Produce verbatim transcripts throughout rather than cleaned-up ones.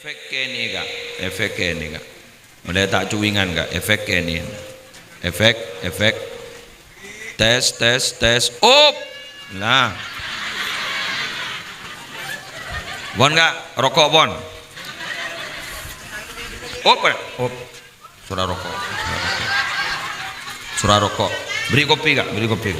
Efek kènè', Ka'. Efek kènè', Ka'. Mulai ta' cuwingan, Ka'. Efek kènè'. Efek, efek. Tes, tes, tes. Up. Nah. Pon, Ka'. Roko', pon. Up, Ka'. Up. Sora roko'. Sora roko'. Bèrri' kopi, Ka'. Bèrri' kopi.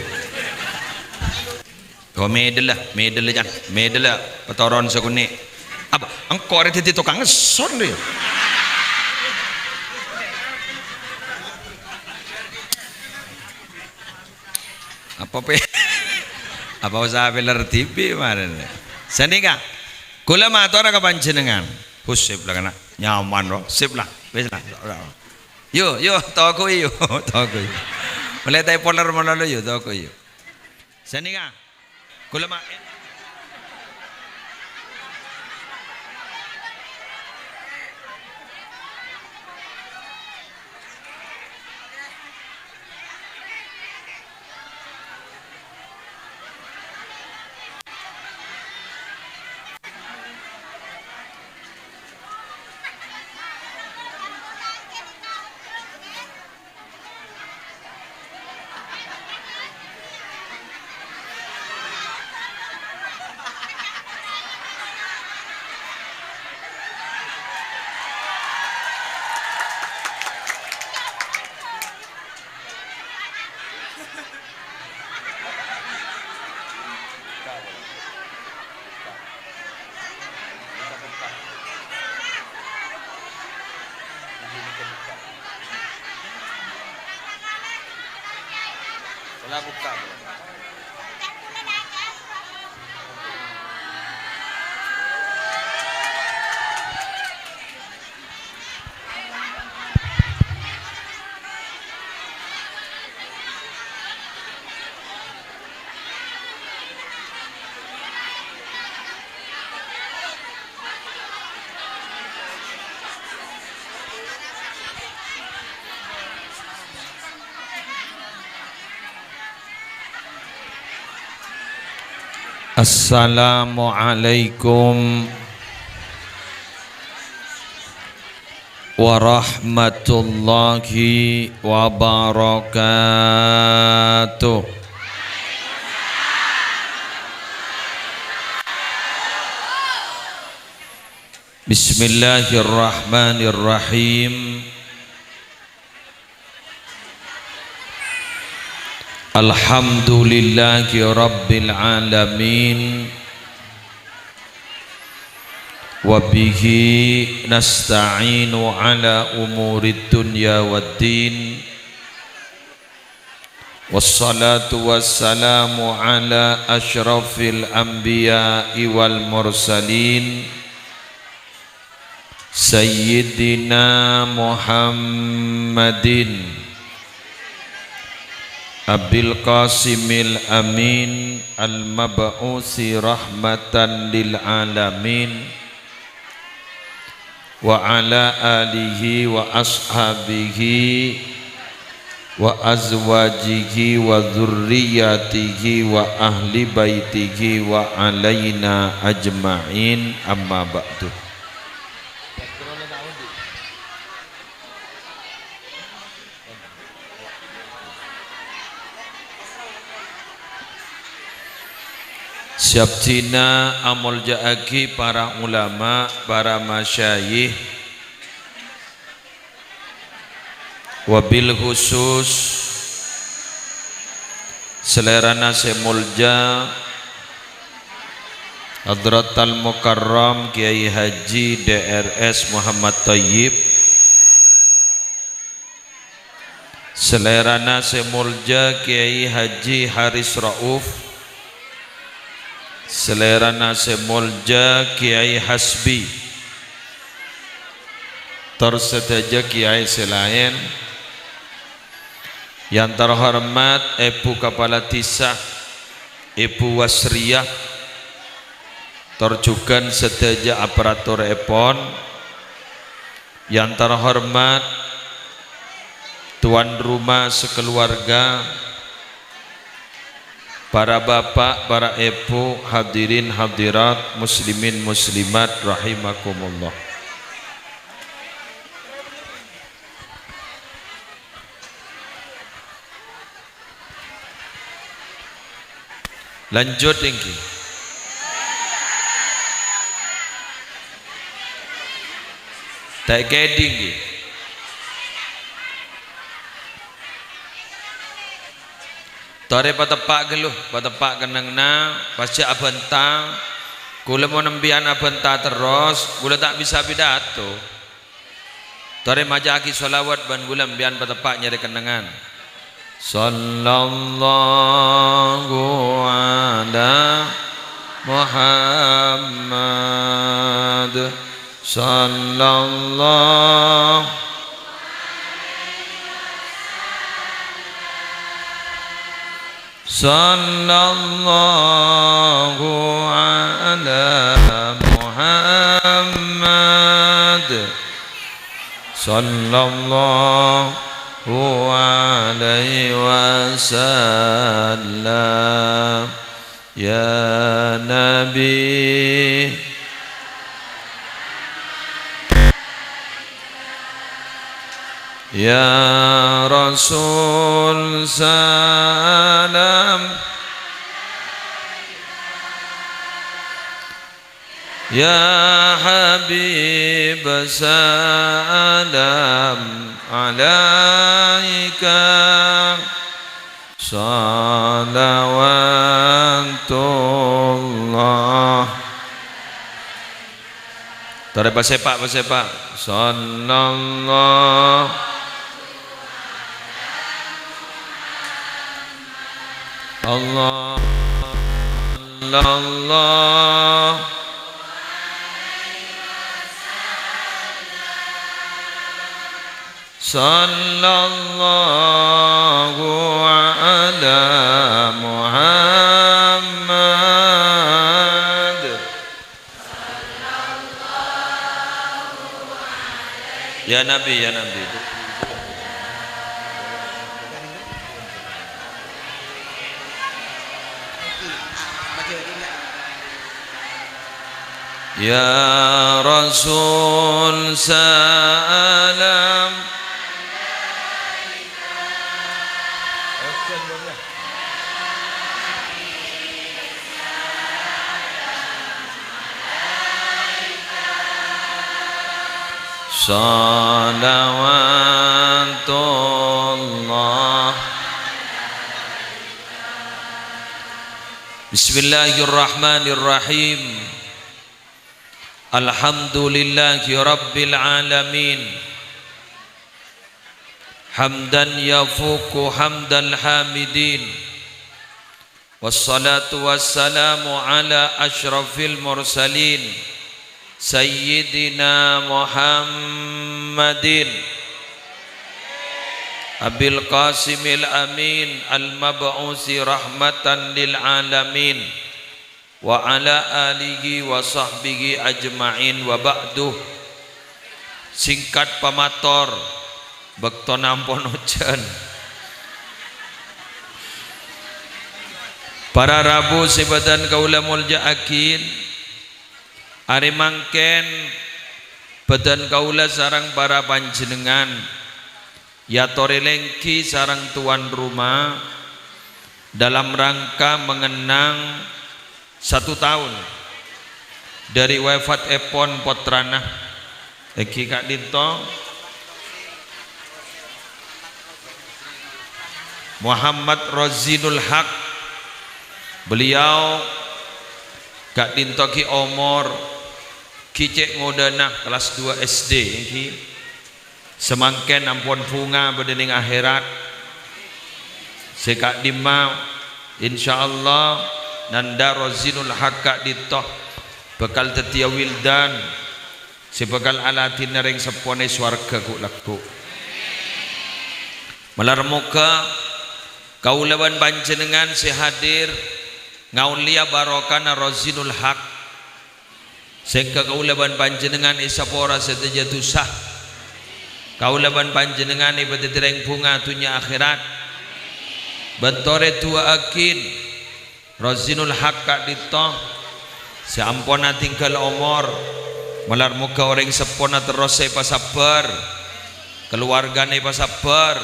Oh, medella, medella, Jan. Medella, patoron sakonè'. Apa? Engko' arè dhâddhi tokang ngesson, rè. Apa, Pè? Apa usaha filler T V marèn? Sanèka, kaulâ matora ka panjhennengngan. Hus, sip la, kana'. Nyaman, ro. Sip la. Wis la. Yo, yo, toko'i, yo. Toko'i. Mulai ta' èpoler malolo, yo, toko'i, yo. Sanèka. Kaulâ ma-, Assalamualaikum warahmatullahi wabarakatuh. Bismillahirrahmanirrahim. Alhamdulillahi rabbil alamin. Wa bihi nasta'inu ala umurid dunya waddin. Wassalatu wassalamu ala asyrafil anbiya'i wal mursalin, Sayyidina Muhammadin Abil Qasimil Amin al-mab'usi rahmatan lil alamin, wa ala alihi wa ashabihi wa azwajihi wa dzurriyyatihi wa ahli baitihi wa alaina ajma'in, amma ba'du. Sè abdhina amolja'aghi para ulama, para masyayikh, wabil khusus salèrana sè molja Hadratal Mukarram Kyai Haji D R S Muhammad Thayyib, salèrana sè molja Kyai Haji Haris Rauf, salèrana sè molja Kyai Hasbi, tor sadhâjâ kyai sè laèn, yang terhormat Èbhu Kapala Dhisa, Èbhu Wasriyah, tor jhughân sadhâjâ aparaturèpon, yang terhormat tuan rumah sekeluarga, para bapak, para èbhu, hadirin hadirat, muslimin muslimat rahimakumullah. Lanjut èngghi. Ta' èkèdhing, èngghi. Torè pateppa' ghâllu, pateppa' kennengnganna, pas jhâ' abhânta. Kaulâ mon empèyan abhânta terros, kaulâ ta' bisa pidato. Torè maca'aghi shalawat bân kaulâ empèyan pateppa' nyarè kennengngan. Sallallahu ala Muhammad. Sallallahu, sallallahu ala Muhammad. Sallallahu alaihi wasallam. Ya Nabi, ya Rasul, salam. Ya Habib, salam alaika. Salawatullah. Torè pasèpa', pasèpa'. Sallallahu. Allah. Sallallahu. Sallallahu ala Muhammad. Ya Nabi, ya Nabi. Ya Rasul, salam. Salawatullah. Bismillahirrahmanirrahim. Alhamdulillahi rabbil alamin. Hamdan yafuqu hamdal hamidin. Wassalatu wassalamu ala asyrafil mursalin, Sayyidina Muhammadin, Abil Qasimil Amin, al-mab'usi rahmatan lil alamin, wa ala alihi wa sahbihi ajma'in, wa ba'du. Singkat pamator, bâktona ampon ojhân. Para rabu sè bâdhân kaulâ molja'aghi, arè mangkèn bâdhân kaulâ sareng para panjhennengngan èyatorè lèngghi sareng tuan rumah dalam rangka mengenang satu tahun dari wafatèpon pottrana, èngghi ka'dinto Muhammad Rozinul Haq. Beliau ka'dinto ghi' omor ghi' cè' ngodâna kelas dua S D, èngghi. Samangkèn ampon bhunga bâdâ neng akhèrat. Sè ka'dimma, insyaallah, nanda Rozinul Haq ka'dinto bhâkal dhâddhiyâ wildan sè bhâkal aladhinè rèng seppona è sowarghâ ghu'-lagghu'. Malar moghâ kaulâ bân panjhennengngan sè hadir ngaollèya barokana Rozinul Haq. Sèngghâ kaulâ bân panjhennengngan èsapora sadhâjâ dhusa. Kaulâ bân panjhennengngan èpadhâddhi rèng bhunga dhunnya akhèrat. Bân torè du'aaghin Rozinul Haq ka'dinto sè ampon atinggal omor. Malar moghâ orèng seppona terrosa èpasabbhâr, kaluwargana èpasabbhâr,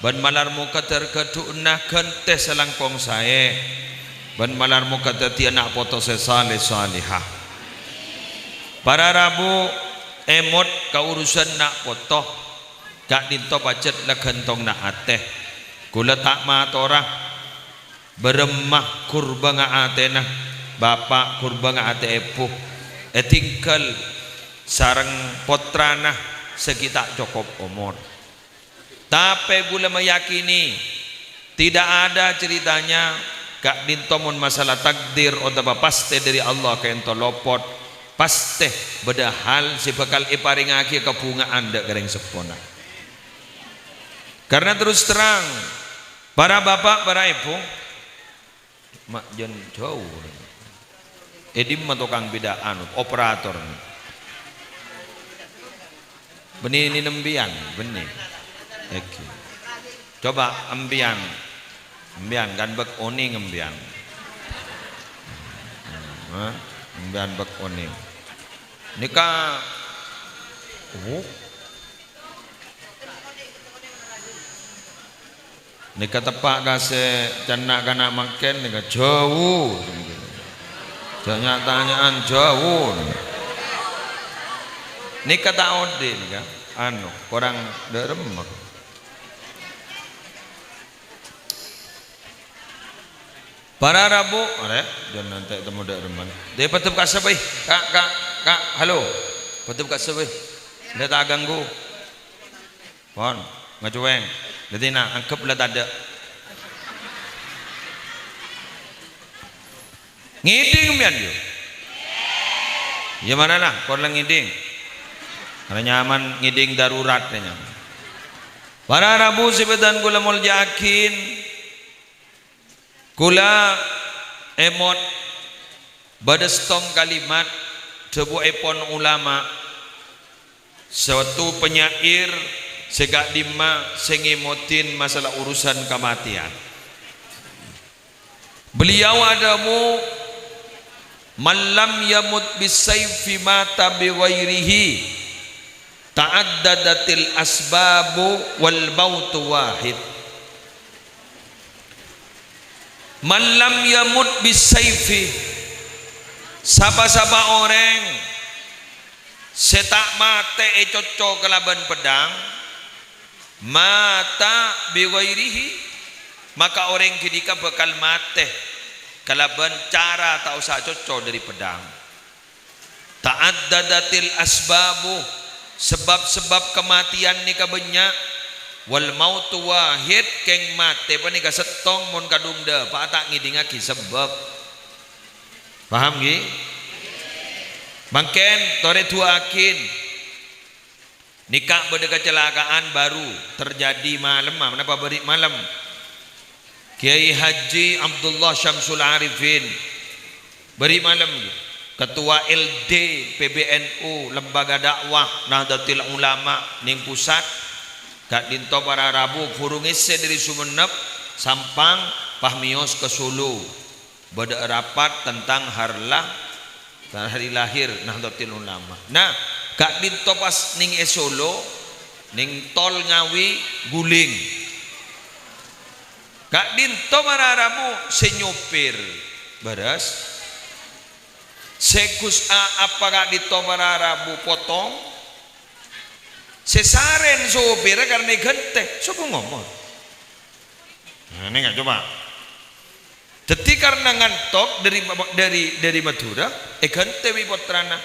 bân malar moghâ dhâr ghâdhuwânna ghântè salangkong saè. Bân malar moghâ dhâddhi ana' poto sè salè salèha. Para rabu, èmot ka urusan na' poto, ka'dinto pajhât la ghântong na' atè. Kaulâ ta' matora, bârâmma ghur bângaatèna bapa', ghur bângaatè èbhu, ètinggal sareng pottrana sè ghi' ta' cokop omor. Tapè kaulâ meyakini, tidak ada ceritanya ka'dinto mon masalah takdir otabâ pastè dhâri Allah ka'dinto lopot, pastè bâdâ hal sè bhâkal èparèngaghi kabhungaan dâ' ka rèng seppona. Karena terus terang, para bapa', para èbhu, Ma' jân jhâu. È dimma tokang bidhâ'ân, operator? Bânnè nèng empèyan, bânnè. Èngghi. Coba empèyan. Empèyan kan bâk onèng empèyan. Hah? Empèyan bâk onèng. Nèka, oh. Nèka teppa' ka sè cè' na'-kana' mangkèn nèka jhâu. Jhâ' nya'-tanya'an jhâu. Nèka ta' odi' nèka, anu, korang dâ' remma. Para rabu, arè, jân nantè' temmo dâ' remma. Dè, paddhep ka sapa, Ka', Ka', Ka', halo. Paddhep ka sapa? Lè ta' ganggu. Pon, ngacowèng. Dhâddhi, na, angghep la tadâ'. Ngèdhing, sampèyan, yu? Iyâ, mara, la, kor la ngèdhing. Karena nyaman ngèdhing darurat, ya, nyaman. Para rabu sè bâdhân kaulâ molja'aghi, kaulâ èmot bâdâ sèttong kalimat dhâbuèpon ulama, sèttong penyair sè ka'dimma sè ngèmodhi masalah urusan kamatèyan. Beliau adhâbu, "Man lam yamut bis-saifi mata bi ghairihi." Ta'addadatil asbabu wal mautu wahid. Man lam yamut bis-saifi, sapa-sapa orèng sè ta' matè ècocco kalabân peddhâng, mata bi ghairihi, maka orèng ghânèka bhâkal matè kalabân cara ta' osa cocco dhâri peddhâng. Ta'addadatil asbabu, sebab-sebab kamatèyan nèka bânnya', wal mautu wahid, kèng matè panèka sèttong mon kadhung dâpa'a ta' ngèdhingaghi sabâb. Paham, ghi? Mangkèn, torè du'aaghin. Nèka bâdâ kacelakaan baru terjadi malem, napa bâri' malem? Kiai Haji Abdullah Syamsul Arifin, bâri' malem, Ketua L D P B N U, Lembaga Dakwah Nahdlatul Ulama nèng pusat, ka'dinto para rabu buru ngèssè dhâri Sumenep, Sampang, pas mèyos ka Solo. Bâdâ rapat tentang harlah, hari lahir Nahdlatul Ulama. Nah, ka'dinto pas nèng è Solo, nèng tol Ngawi, Guling. Ka'dinto para rabu sè nyopir, bârâs. Sè Gus A apa ka'dinto para rabu potong. Sè sarèn sopirra karna èghântè, sobung omor. Nah, nèng, coba. Dhâddhi, karna ngantok dhâri, dhâri, dhâri Madhurâ, èghântè bi' pottrana.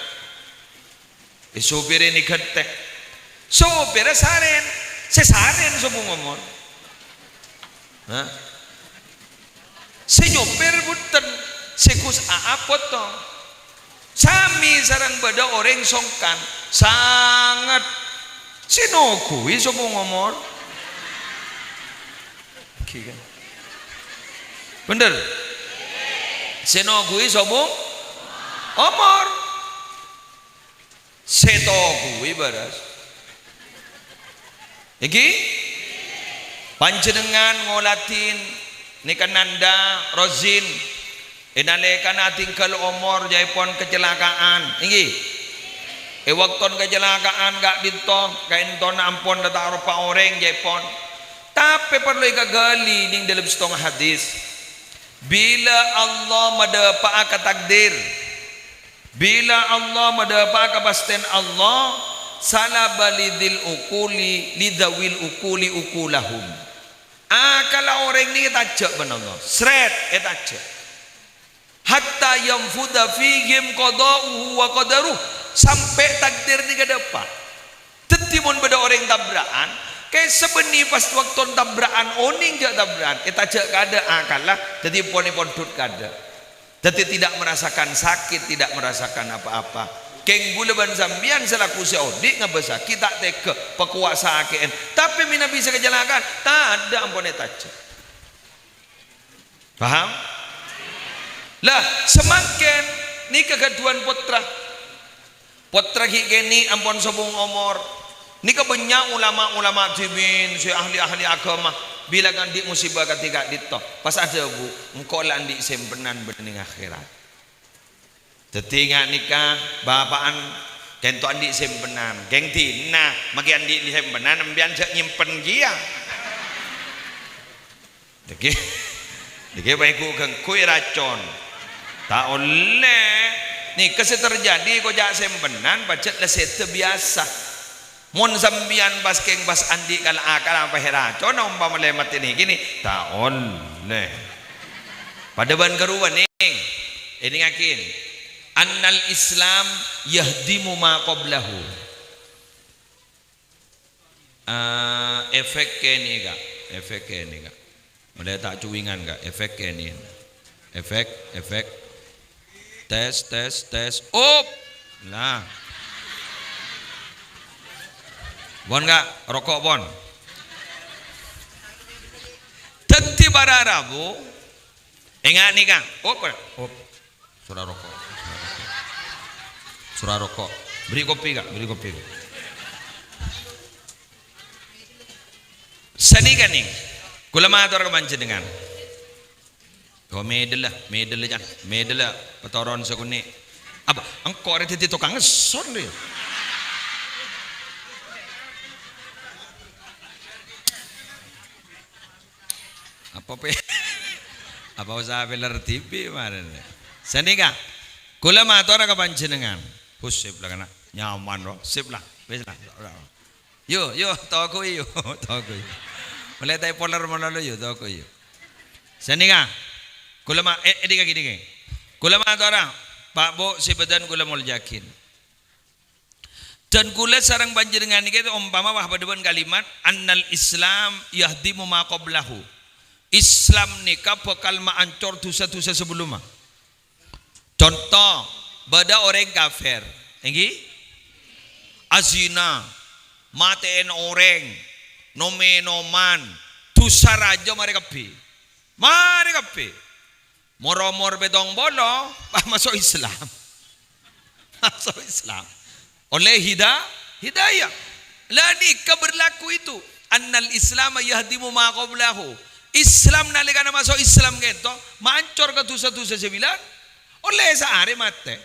È sopirra nèghântè. Sopirra sarèn, sè sarèn sobung omor. Hah? Sè nyopir bhunten, sè Gus A A potong. Samè sareng bâdâ orèng songkan, sanget. Sè noghuwi sobung omor. Ghi, kan? Bhender? Sè noghuwi sobung omor. Sè toghuwi bârâs. Èngghi? Panjhennengngan ngoladhi nèka Nanda, Rozin, è nalèkana adhingghâl omor jhâèpon kacelakaan, èngghi? È bâkto kacelakaan ka'dinto, ka'dintona ampon la ta' aropa orèng jhâèpon. Tapè parlo èkaghâli nèng dâlem sèttong hadis. Bilâ Allah madâpa'a ka takdir, bilâ Allah madâpa'a kapastèyan Allah, salaba lidzil uquli, lidzawil uquli uqulahum. Akalla orèng nèka ètajâ' bân Allah, srèt ètajâ'. Hatta yanfudha fihim qada'uhu wa qadaruh, sampè' takdir nèka dâpa'. Dhâddhi, mon bâdâ orèng tabra'an, kèsè bânnè pas bâkto tabra'an onèng jâ' tabra'an, ètajâ' kaadâ' akalla, dhâddhi pon-èpon dhut kaadâ'. Dhâddhi tidak merasakan sakit, tidak merasakan apa-apa. Kèng ghulâ bân sampèyan salaku sè odi' ngabâsaghi ta' tegghâ, pakowasa akè'èn. Tapè mènabi sè kacalaan, tadâ' ampon ètajâ'. Paham? Lah, samangkèn nèka ghâdhuwân pottra. Pottra ghi' kènè' ampon sobung omor. Nèka bânnya' ulama-ulama dhimèn sè ahli-ahli aghâma bilâ andi' musibâ kadhi ka'dinto. Pas adhâbu, "Engko' la andi' sèmpenan bânnè akhèrat." Dhâddhi, nga' nèka bapa'an kènto andi' sèmpenan. Kèng dinna, maghi andi' sèmpenan, empèyan jhâ' nyèmpen kèya. Dhâggi', dhâggi' paèghu' ghângguy racon. Ta' ollè. Nèka sè terjadi, ko' jhâ' sèmpenan, pajhât la sèdhâ biyasa. Mon sampèyan pas kèng pas andi' kal-akal apa è racon, ompama lè matè nèkè nè, ta' ollè. Padâ bân karowa nèng. Èdingngaghi. Annal Islam yahdimu ma qablahu. Eh, efek kènè', Ka'. Efek kènè', Ka'. Mulai ta' cuwingan, Ka'. Efek kènè'. Efek, efek. Tes, tes, tes. Up! Nah. Pon, Ka'. Roko' pon. Dhâddhi para rabu. Enga' nèka. Up, up. Sora roko'. Sora roko'. Beri kopi, Ka'. Beri kopi. Sanèka, nèng. Kaulâ mator ka panjhennengngan. Oh, medella, medella, Jan. Medella, patoron sakonè'. Apa? Engko' rè dhâddhi tokang ngesson, rè. Apa pe-, apa usaha peler T V marèn? Sanèka, kaulâ mator ka panjhennengngan. Hus, sip la, kana'. Nyaman, ro. Sip la. Wis la. Yo, yo, toko'i, yo. Toko'i. Mulai ta' poler malolo, yo, toko'i, yo. Sanèka, kaulâ ma-, eh, eh, dhika, dhika. Kaulâ matora, Pak, Bu, sè bâdân kaulâ molja'aghi. Dan kaulâ sareng panjhennengngan nèkè ompama wah padâ bân kalimat, "Annal Islam yahdimu ma qablahu." Islam nèka bhâkal maancor dhusa-dhusa sabellunna. Conto, bâdâ orèng kafir, èngghi? Azina, matè'èn orèng, nom-ènoman, dhusa rajâ marè kabbhi. Marè kabbhi. Mor-omor pèttong polo, pas maso' Islam. Maso' Islam. Ollè hida-, hidayah. La nèka berlaku itu. Annal Islama yahdimu ma qablahu. Islam nalèkana maso' Islam kènto, maancor ka dhusa-dhusa sè bilân. Ollè saarè matè.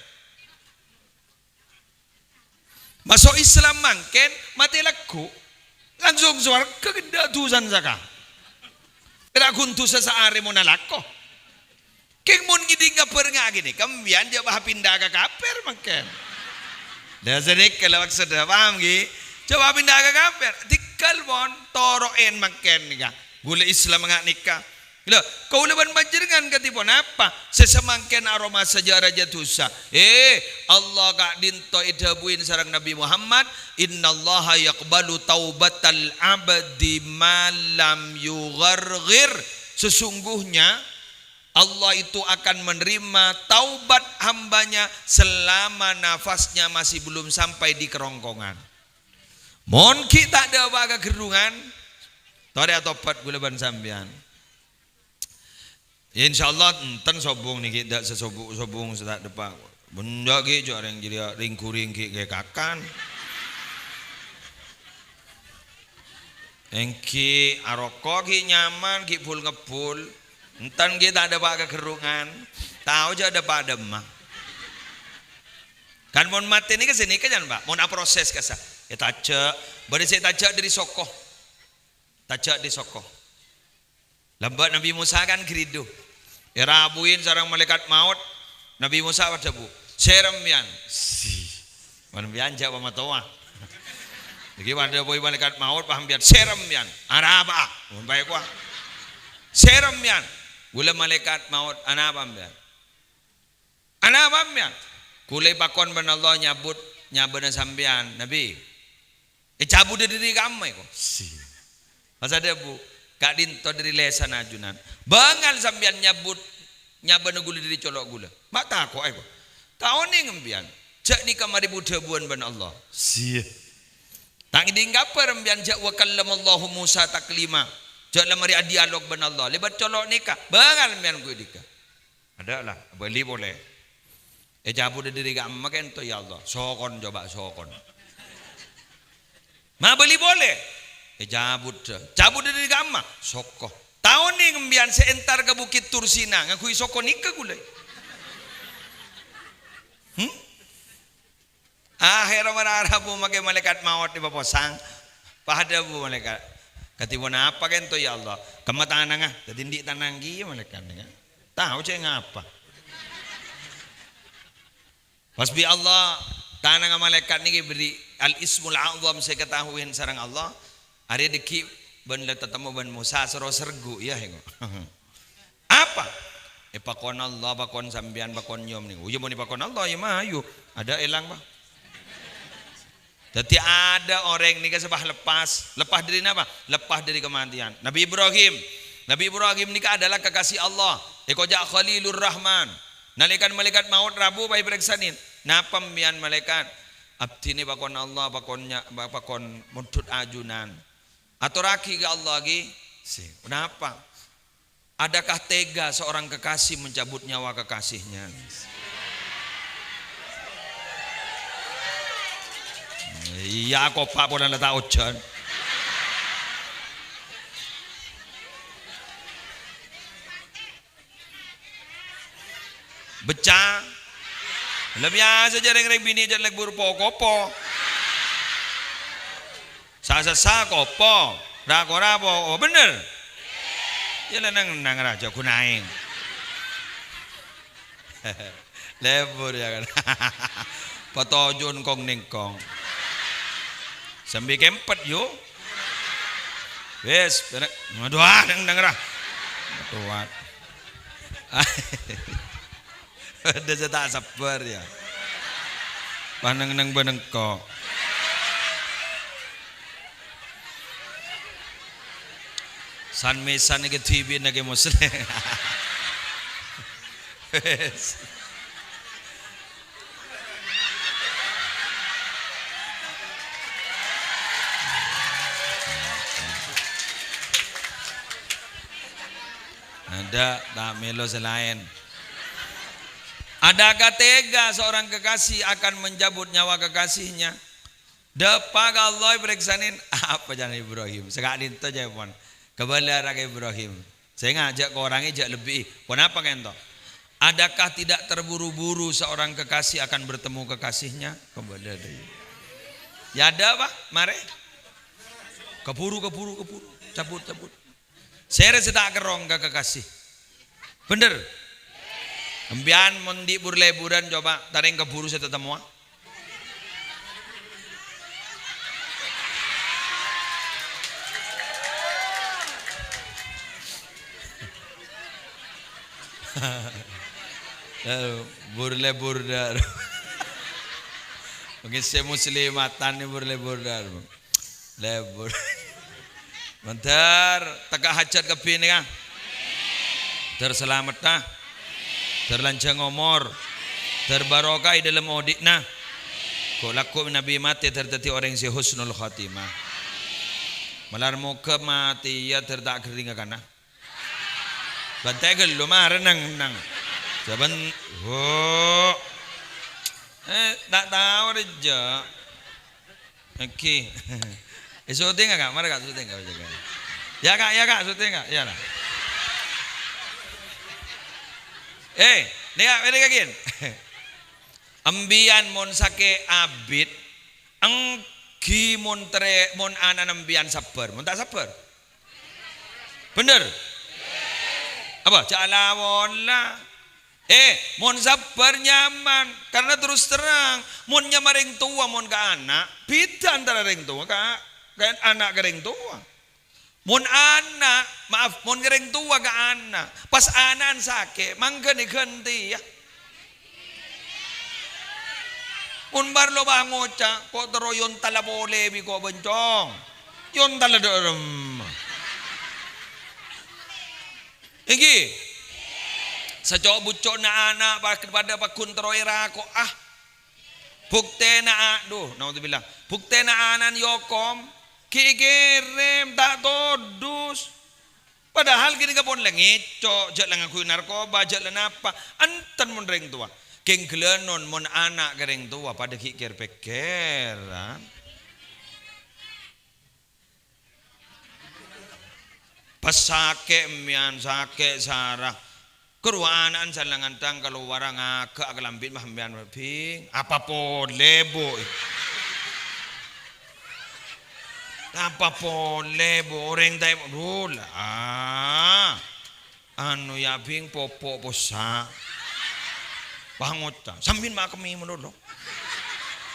Maso' Islam mangkèn, matè lagghu'. Langsung sowarghâ ghândhâ' dhusana saka. Pèra' ghun dhusa saarè mon alako. Kèng mon ngèdhing kabhâr nga' ghânèka, empèyan jhâ' bâ pinda ka kafir mangkèn. Lah, sanèka la maksodda, paham, ghi? Jhâ' bâ pinda ka kafir. Dhingghâl, pon, toro'è mangkèn nèka. Ghulâ Islam nga' nèka. Lha, kaulâ bân panjhennengngan kadhi ponapa? Sè samangkèn aromasa jhâ' rajâ dhusa. Eh, Allah ka'dinto èdhâbuwi sareng Nabbhi Muhammad, "Innallaha yaqbalu taubatal abdi ma lam yugharghir." Sesungguhnya Allah itu akan menerima taubat hambanya selama nafasnya masih belum sampai di kerongkongan. Mon ghi' ta' dâpa' ka ghârrungan, torè atobhât ghulâ bân sampèyan. Ya, insyaallah, enten sobung nèkè, ta' sè sobung-sobung sè ta' dâpa'. Bânnya' ghi' jhâ' rèng jârèya rèng-ghurèng ghi' ghâbây kakan. Èngghi aroko' ghi' nyaman, ghi' bul-ngebbul. Enten ghi' ta' dâpa' ka ghârrungan. Tao jhâ' dâpa' dâmma. Kan mon matè nèka sè nèka, jhân, Pak. Mon aproses kassa'. Ètajhâ'. Bâdâ sè ètajhâ' dâri soko. Tajhâ' dâri soko. Lambâ' Nabbhi Mosa kan ghâridhu. Èrabuwi sareng malaèkat maot, Nabbhi Mosa adhâbu, "Sèra sampèyan." Si. Sampèyan jhâ' pamatowa. Nèka adhâbuwi malaèkat maot, pas sampèyan, "Sèra sampèyan." "Arapa?" Mon bhâi kowa. "Sèra sampèyan." "Kaulâ malaèkat maot." "Anapa sampèyan?" "Anapa sampèyan?" "Kaulâ èpakon bân Allah nyabut nyabâna sampèyan, Nabbhi." Ècabut dhâri ka'imma èko. Si. Pas adhâbu, "Ka'dinto dhâri lèsanna ajunan. Bângal sampèyan nyabut nyabâna kaulâ dhâri colo' kaulâ. Ma' tako' èko. Ta' onèng sampèyan. Jhâ' nèka marè bu-dhâbuwân bân Allah." Si. "Ta' ngèdhing kabhâr sampèyan jhâ' wa kallamallahu Musa taklima. Jhâ' la marè adialog bân Allah. Lèbât colo' nèka. Bângal sampèyan kaulâ nèka." Adâ' la, bâli polè. Ècabut dhâri ka'imma ka'dinto, ya Allah. Sokon coba, sokon. Ma' bâli polè. Ècabut, cabut dhâri ka'imma. Soko. Ta' onèng sampèyan sè èntar ka Bukit Tursina, ngangghuy soko nèka kaulâ. Hmm? Akhèrra mara rabu makè malaèkat maot èpaposang. Pas adhâbu malaèkat, "Kadhi ponapa ka'dinto, ya Allah?" "Kemma tanangnga." "Dhâddhi andi' tanang kèya malaèkat nèka? Tao cè' ngapa?" Pas bi' Allah, tanangnga malaèkat nèka èberri' Al-Ismul A'zam sè èkataowi sareng Allah. Arèya dhâggi' bân la tatemmo bân Mosa soro sergu, iyâ, èngo. Apa? Èpakon Allah, pakon sampèyan, pakon nyom nèko. Iyâ, mon èpakon Allah, iyâ, mayu. Adâ' èlang, Pak. Dhâddhi adâ' orèng nèka sè pas lepas. Lepas dhâri napa? Lepas dhâri kamatèyan. Nabbhi Ibrahim. Nabbhi Ibrahim nèka adalah kekasih Allah. Èkoca' Khalilur Rahman. Nalèkana malaèkat maot rabu, pas èparèksanè. "Napa sampèyan, malaèkat?" "Abdhina pakon Allah, pakon nya-, pakon mondhut ajunan." "Atorraghi ka Allah, ghi." Si, "Napa?" "Adakah tega seorang kekasih mencabut nyawa kekasihnya?" Iyâ, kopa' polana ta' ojhân. Becca. La biyasa jâ' rèng-rèng binè' jâ' lebbur po-kopo. Sa-sassa kopo, ra-kora po, oh, bhender. Iyâ la neng-neng rajâ gunaèng. Lebbur, iyâ kan. Patoju'en kong-nèngkong. Sambi kempet, yu. Wis, bener. Aduh, ah, neng-neng ra. Aduh, ah. Bâdâ sè ta' sabbhâr, iyâ. Paneng-neng bân engko'. San-mèsan nèka dhibi'na Kè Muslim. Wis. Adâ', ta' mèlo sè laèn. Adakah tega seorang kekasih akan mencabut nyawa kekasihnya? Dâpa' ka Allah èparèksanè, apa jârèya Ibrahim? Saka'dinto jârèya pon. Kabâlâ ra ka Ibrahim. Sè ngajhâk korangè jâ' lebbi'i. Ponapa ka'dinto? Adakah tidak terburu-buru seorang kekasih akan bertemu kekasihnya? Kabâlâ ra. Yâ adâ', Pak, marè. Kabhuru, kabhuru, kabhuru. Cabut, cabut. Sèra sè ta' kerrong ka kekasih. Bhender? Sampèyan mon andi' bur-lebburan, coba tarèng kabhuru sè tatemmowa. Eh, bur-lebbur dâr. Mungkin sè muslimatan nè bur-lebbur dâr. Lebbur. Mandhâr tekka hajhât kabbhi nèka. Dâr salamedhâ. Dâr lanjhâng omor. Dâr barokah è dhâlem odi'na. Ghu'-lagghu' Nabbhi matè dâr dhâddhi orèng sè husnul khotimah. Malar moghâ matèya dâr ta' ghâringnga kana. Bântè ghâllu marè neng-neng. Jhâ' bân, wo. Eh, ta' tao rèya. Èngghi. Eh, syuting, Kak? Mara, Kak, syuting, Kak, jaga. Ya, Kak, ya, Kak, syuting, Kak. Iyâ, lah. Eh, nèka, nèka, ghi. Embiyan mon sakè' abit, èngghi mon terè-, mon ana'na embiyan sabbhâr. Mon ta' sabbhâr? Bhender? Apa? Jhâ' la-pola. Eh, mon sabbhâr nyaman. Karna terus terang, mon nyama rèng towa, mon ka ana', bhidhâ antara rèng towa ka, ka ana' ka rèng towa. Mon ana', maaf, mon rèng towa ka ana', pas ana'na sakè', mangghâ èghântèya. Mon parlo pangoca', ko' terro èontala polè bi' ko' bâncong. Èontala dâ' remma. Èngghi. Saco'-buco'na ana' pa-, padâ pagghun terro èrako'a. Buktèna a-, dhu, naudzubillah. Buktèna ana'na èokom, ghi' èkèrèm, ta' todus. Padahal ghânèka pon la ngèco', jhâ' la ngangghuy narkoba, jhâ' la napa. Enten mon rèng towa. Kèng ghellânon mon ana' ka rèng towa padâ ghi' kèr-pèkkèran. Pas sakè' mèyan, sakè' sara. Karowa ana'na sala ngantang kalowara ngaghâ' kalambhina mèyan, "Bhing, apa polè, Bu'?" "Apa polè, Bu'? Orèng ta' èpo-," "Dhu, la. Anu, yâ, Bhing, popo' possa'." Pangoca', "Sambi ma' akemmè malolo."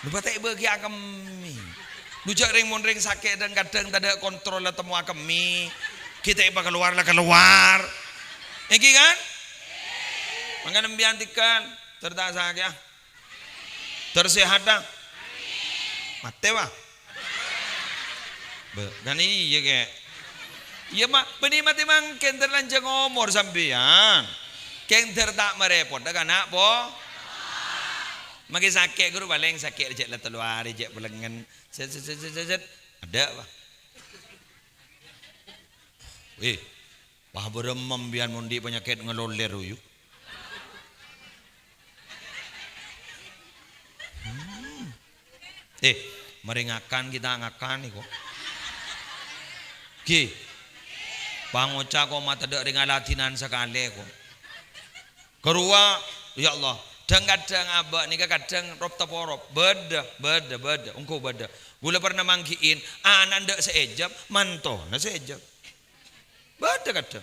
Lu patè' bâgi akemmè. Lu jhâ' rèng mon rèng sakè' dhâng-kadhâng tadâ' kontrol la temmo akemmè. Ghi' ta' èpakalowar la kalowar. Èngghi kan? Mangkana sampèyan tèghâl, ter ta' sakè'a. Ter sèhata. Matè, wa. Bâ, kan iyâ, Kè. Iyâ, ma', bânnè matè mangkèn, ter lanjhâng omor sampèyan. Kèng ter ta' marèpot, kana' po-, Makè sakè' ghuru palèng sakè' jhâ' la tello arè, jhâ' pelengngen. Set, set, set, set, set, set. Adâ', wa. Wèh, wah, bârâmma sampèyan mon andi' panyakèt ngalolèr, oyu. Hmm. Eh, marè ngakan kita ngakan nèko. Ghi. Pangoca' ko' matadâ' rèng aladhinan sakalè ko'. Karowa, ya Allah, dhâng-kadhâng abâ' nèka kadhâng rop-taporop. Bâdâ, bâdâ, bâdâ. Ongghu bâdâ. Ghulâ pernah mangghi'in, ana'na endâ' sè èjhâb, mantona sè èjhâb. Bâdâ kadhâng.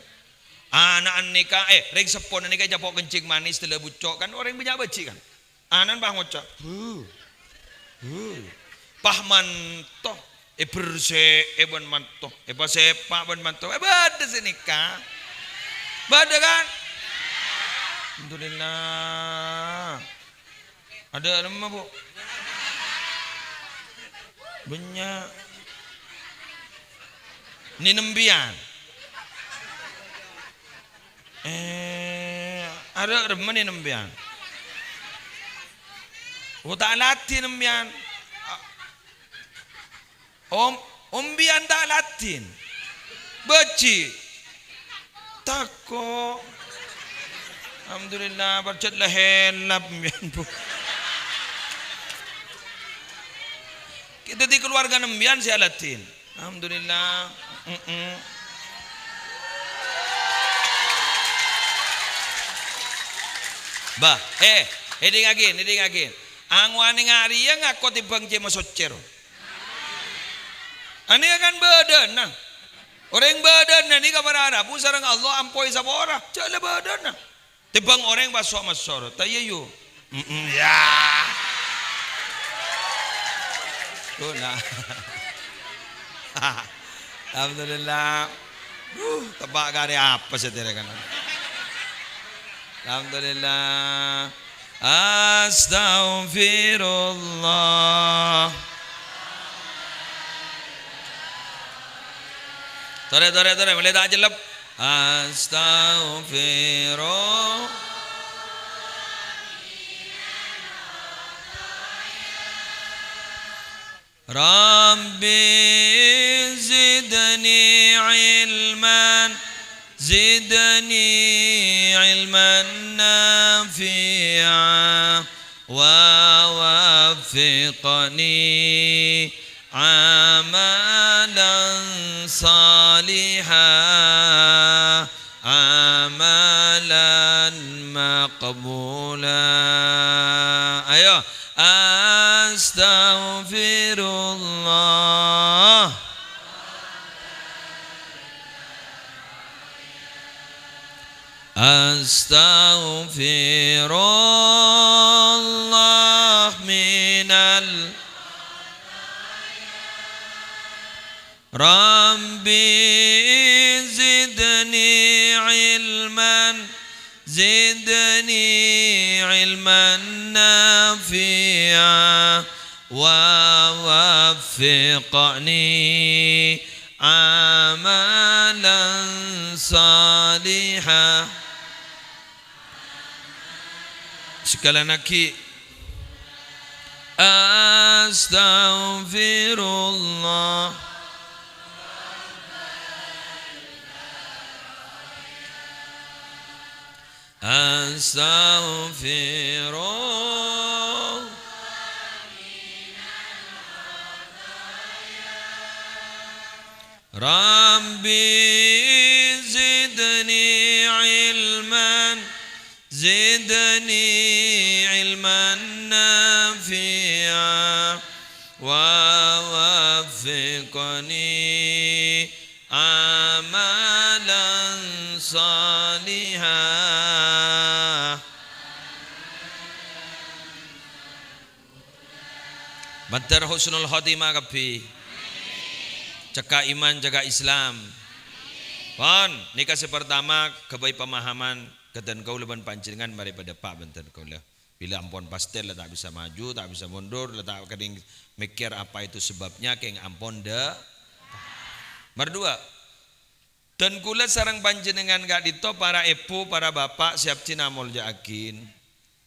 Ana'na nèka, eh, rèng seppona nèka ècapo' kencing manis, dâlâ bucco', kan orèng bânnya' bâji', kan? Ana'na pas ngoca', "Huh, huh." Pas manto, èberse'è bân manto, èpasèpa' bân manto. Eh, bâdâ sè nèka. Bâdâ, kan? Alhamdulillah. Adâ' remma, Bu'? Bânnya'. Nènem biyân. Eh, adâ' remma nènem biyân. Oh, ta' latè nem biyân. Om, om biyân ta' latè. Bâji'. Tako'. Alhamdulillah, parjhât la hèlap biyân, Bu. Kita di keluarga nem biyân sè alatè. Alhamdulillah. Mm-mm. Bah, eh, èdingngaghi, èdingngaghi. Angowanè nga' rèya ngako tèmbhâng cè' masoccè, ro. Anèka kan bâdâna. Orèng bâdâna nèka para rabu sareng Allah ampoy sapora. Jhâ' la bâdâna. Tèmbhâng orèng pas so'-maso', ro. Ta' iyâ, yu? Mm-mm, ya. Tuh, nah. Alhamdulillah. Duh, teppa' karè apa sè tèrè kan? Alhamdulillah. Astaghfirullah. Torè, torè, torè, malè ta' cellep. Astaghfirullah. Rabbi zidni ilman, zidni ilman nafi'a, wa waffiqni amalan saliha, amalan maqbula. Ayo, astaghfirullah. أستغفر الله من ال رب زدني علما، زدني علما نافعا، ووفقني عملا صالحا. Sekali lagi. Astaghfirullah. Astaghfirullah. رب زدني علما، زدني علما نافعا، ووفقني عملا صالحا. Mandhâr husnul khotimah kabbhi. Cekka' iman, cekka' Islam. Pon, nèka sè partama, ghâbây pemahaman, ghâdhân kaulâ bân panjhennengngan marè padâ pa' bhândhân kaulâ. Bilâ ampon pastè la ta' bisa maju, ta' bisa mundur, la ta' kèngèng mèkkèr apa itu sebabnya, kèng ampon dâ'. Mardhuwâ', Dân kaulâ sareng panjhennengngan ka'dinto, para èbhu, para bapa' sè abdhina amolja'aghin.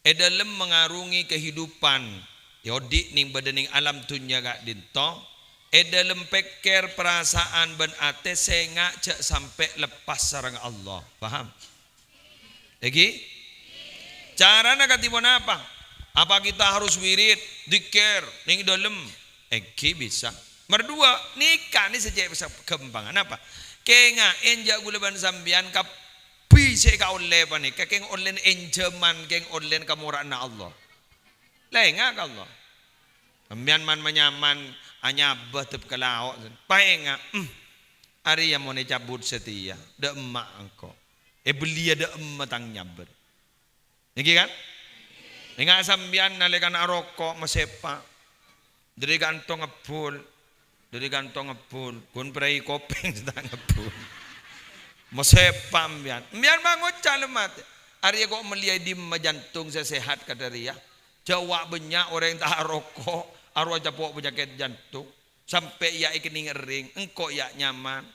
È dhâlem mengarungi kehidupan, è odi' nèng bâdâ nèng alam dhunnya ka'dinto, è dhâlem pèkkèr, parasaan, bân atè sènga' jhâ' sampè' leppas sareng Allah. Paham? Èngghi? Carana kadhi ponapa? Apa kita harus wirid, dzikir, nèng dhâlem? Èngghi bisa. Mardhuwâ', nèka nè sè cè' bisa ghâmpang. Napa? Kènga'è jhâ' kaulâ bân sampèyan kabbhi sè èkaollè panèka, kèng ollèna ènjhâman, kèng ollèna kamora'anna Allah. Lènga' ka Allah. Sampèyan man-manyaman anyabâ dâp ka lao', paènga', "Hmm, arèya mon ècabut satèya, dâ' emma' engko'. Èbelliyâ dâ' emma' tang nyabâr." Èngghi, kan? Ènga' sampèyan nalèkana aroko' masèpa'. Dâri kanto ngebbhul. Dâri kanto ngebbhul. Ghun prai kopèng sè ta' ngebbhul. Masèpa' sampèyan. Sampèyan ma' ngoca' lemmat. Arèya ko' mellèya è dimma jantung sè sehat kadâ' rèya? Jhâ' wa' bânnya' orèng ta' aroko', arowa capo' panyakèt jantung. Sampè' yâ èkennèng erring, engko' yâ nyaman.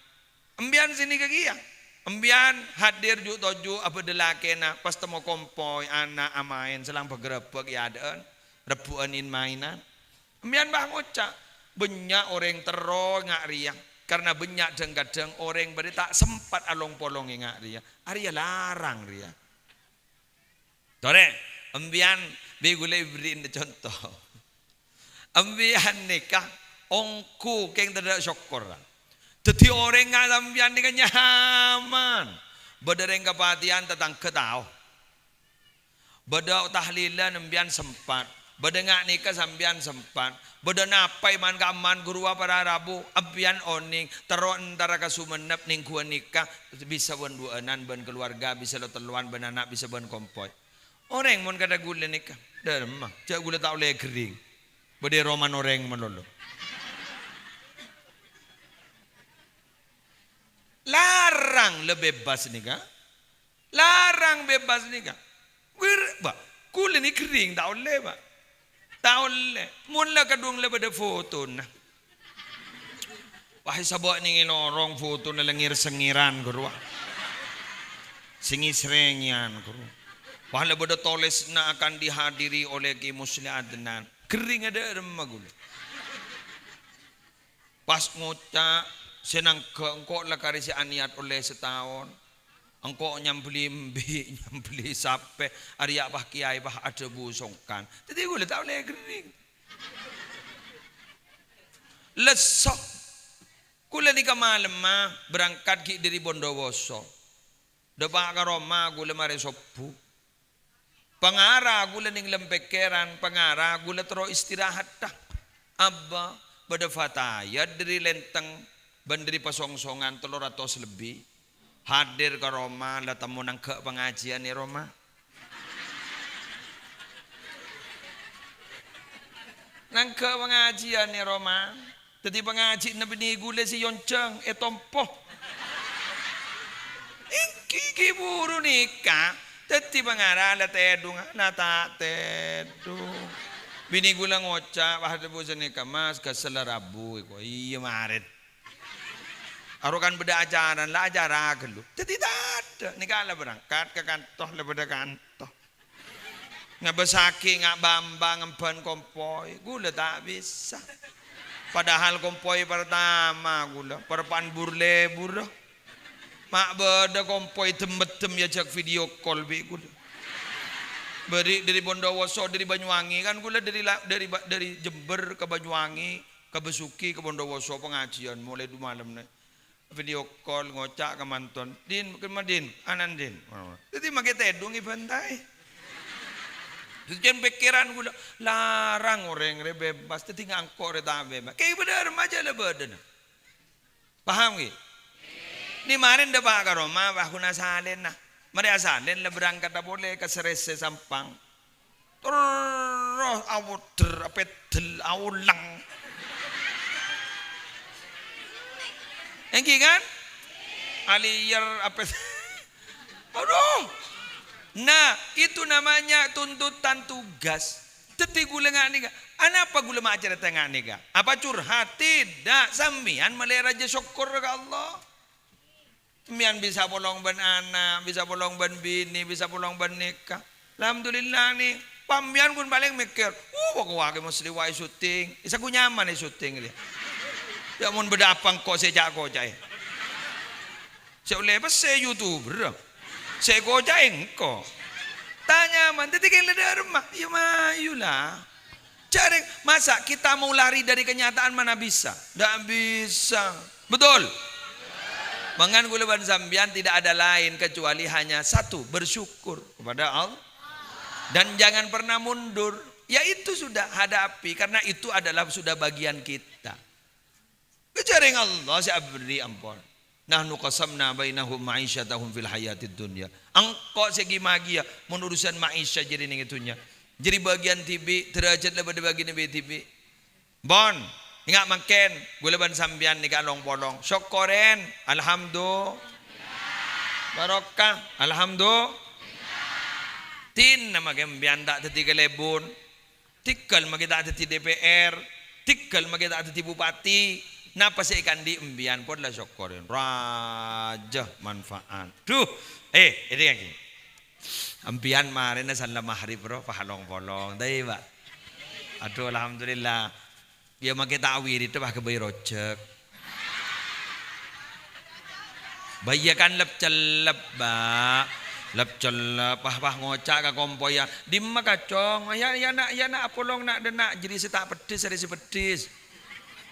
Sampèyan sè nèka kèya. Sampèyan hadir ju' toju' abâdâ lakèna, pas temmo kompoy, ana' amaèn, sèlang bâgrâbâk è adâ'ân, rebbhu'ân in-maènan. Sampèyan bâ ngoca', "Bânnya' orèng terro nga' rèya, karna bânnya' dhâng-kadhâng orèng bâdâ ta' sempat along-polong è nga' rèya." Arèya larang rèya. Torè, sampèyan bi' ghulâ èberri'na conto. Sampèyan nèka ongghu kèng tadâ' sokkorra. Dhâddhi orèng nga' sampèyan nèka nyaman. Bâdâ rèng kapatèyan tatangghâ tao. Bâdâ tahlilan sampèyan sempat. Bâdâ nga' nèka sampèyan sempat. Bâdâ napa è man-ka'emman ghâruwa para rabu, sampèyan onèng, terro entara ka Songennep nèng ghâruwa nèka, bisa bân-duwânan bân kalowarga, bisa lo-tellowan bân ana', bisa bân kompoy. Orèng mon kadhâ' ghulâ nèka, dâremma, jhâ' ghulâ ta' ollè ghering. Bâdâ è romana orèng malolo. Larang la bebas nèka. Larang bebas nèka. Wir-, Bâ, ghulâ nè ghering ta' ollè, Bâ. Ta' ollè. Mon la kadhung la bâdâ fotona. Wah, sabâ' nèng è lorong fotona lengngèr-sengngèran, ghâruwa. Sèngè-srèngèyan, ghâruwa. Wah, la bâdâ tolèsna akan dihadiri oleh Ki Musli Adnan. Ghering adâ' remma ghulâ. Pas ngoca', "Sè nangghâ engko' la karè sè anèyat ollè sataon. Engko' nyambelli embi', nyambelli sapè, arèya pas kèyaè pas adhâbu songkan." Dhâddhi ghulâ ta' ollè ghering. Lesso. Ghulâ nèka malemma berangkat ghi' dâri Bondowoso. Dâpa' ka roma ghulâ marè sobbhu. Pangara ghulâ nèng lem pèkkèran, pangara ghulâ terro istirahatta. Abbâ, bâdâ fatayat dâri Lenteng bân dâri Pasongsongan tello ratos lebbi. Hadir ka roma, la temmo nangghâ' pangajiân è roma. Nangghâ' pangajiân è roma. Dhâddhi pangajiânna binè ghulâ sè èyonjhâng, ètompo. Èngghi ghi' buru nèka. Dhâddhi pangarah la tèdhunga, la ta' tèdhung. Binè ghulâ ngoca', "Wah, dhâbu sanèka, Mas, ghâsella rabu èko." "Iyâ, marèn." Arokan bâdâ acarana, la acara ghâllu. Dhâddhi tadâ'. Nèka la berangkat ka kanto, la bâdâ kanto. Ngabâssaghi nga' bâmbâng emban kompoy. Ghulâ ta' bisa. Padahal kompoy pertama ghulâ, parappa'na bur-lebur. Ma' bâdâ kompoy dem-meddem èajhâk video call bi' ghulâ. Bâri' dâri Bondowoso, dâri Banyuwangi, kan ghulâ dâri la-, dâri ba-, dâri Jember ka Banyuwangi. Ka Besuki, ka Bondowoso, pangajiân molaè du malemma. Video call, ngoca' ka manton, "Din, kemma, Din, anan, Din." Dhâddhi makè tèdhung èbântaè. Dhâddhi jân pèkkèran ghulâ, larang orèng rè bebas, dhâddhi ngangko' rè ta' bebas. Kèng bâdâ remaja la bâdâna. Paham, ghi? Ni marèn dâpa' ka roma, wah, ghun asalèna. Marè asalèn la berangkat polè ka Serese Sampang. Terros awodder, apeddel, aolèng. Èngghi, kan? Aliyer, apet-, Aduh. Nah, itu namanya tuntutan tugas. Dhâddhi ghulâ nga' nèka. Anapa ghulâ ma' acarèta nga' nèka? Apa curhat? Tidak. Sampèyan malè rajâ sokkor ka Allah. Sampèyan bisa polong bân ana', bisa polong bân binè, bisa polong bân nèka. Alhamdulillah, nè. Sampèyan ghun palèng mèkkèr, "Uh, pokok wake mesti wae syuting." Isa ku nyaman è syuting, rè. Ya, mon bâdâ apa engko' sè ca'-koca'è? Sè ollè pèssè YouTuber. Sè koca'è engko'. Ta' nyaman, dhâddhi kèng la dâremma. Ya, mayu la. Jhâreng, masa kita mau lari dari kenyataan, mana bisa? Ndak bisa. Betul? Mangkana ghulâ bân sampèyan tidak ada lain kecuali hanya satu, bersyukur kepada Allah. Dan jangan pernah mundur. Ya itu sudah, hadapi, karena itu adalah sudah bagian kita. Jhâreng Allah sè aberri' ampon. "Nahnu qasamna bainahum ma'isyatahum fil hayatid dunya." Engko' sè ghi-magiyâ mon urusan ma'isya jârèya neng è dhunnya. Jârèya bâgiyân dhibi', dârâjhât la bâdâ bâgiyânna bi-dhibi'. Pon, enga' mangkèn, ghulâ bân sampèyan nèka long-polong. Sokkorèn, alhamdu-, barokah, alhamdu-, dinna makè sampèyan ta' dhâddhi kalèbun. Tèghâl makè ta' dhâddhi D P R, tèghâl makè ta' dhâddhi bupati. Napa sè èkaandi' sampèyan pon la sokkorè. Rajâ manfaat. Duh, eh, èdhingngaghi. Sampèyan marèna salla maghrib ro, pas long-polong. Tapi, Pak. Aduh, alhamdulillah. Ya, makè ta' awirid, pas ghâbây rojhâk. Bâ iyâ kan lep-cellep, Bâ. Lep-cellep, wah, wah, ngoca' ka kompoyya, "Dimma, Kacong?" "Iyâ, iyâ, Na', iyâ, Na', apolong, Na', dâ', Na'." Jârèya sè ta' peddhis, arè sè peddhis.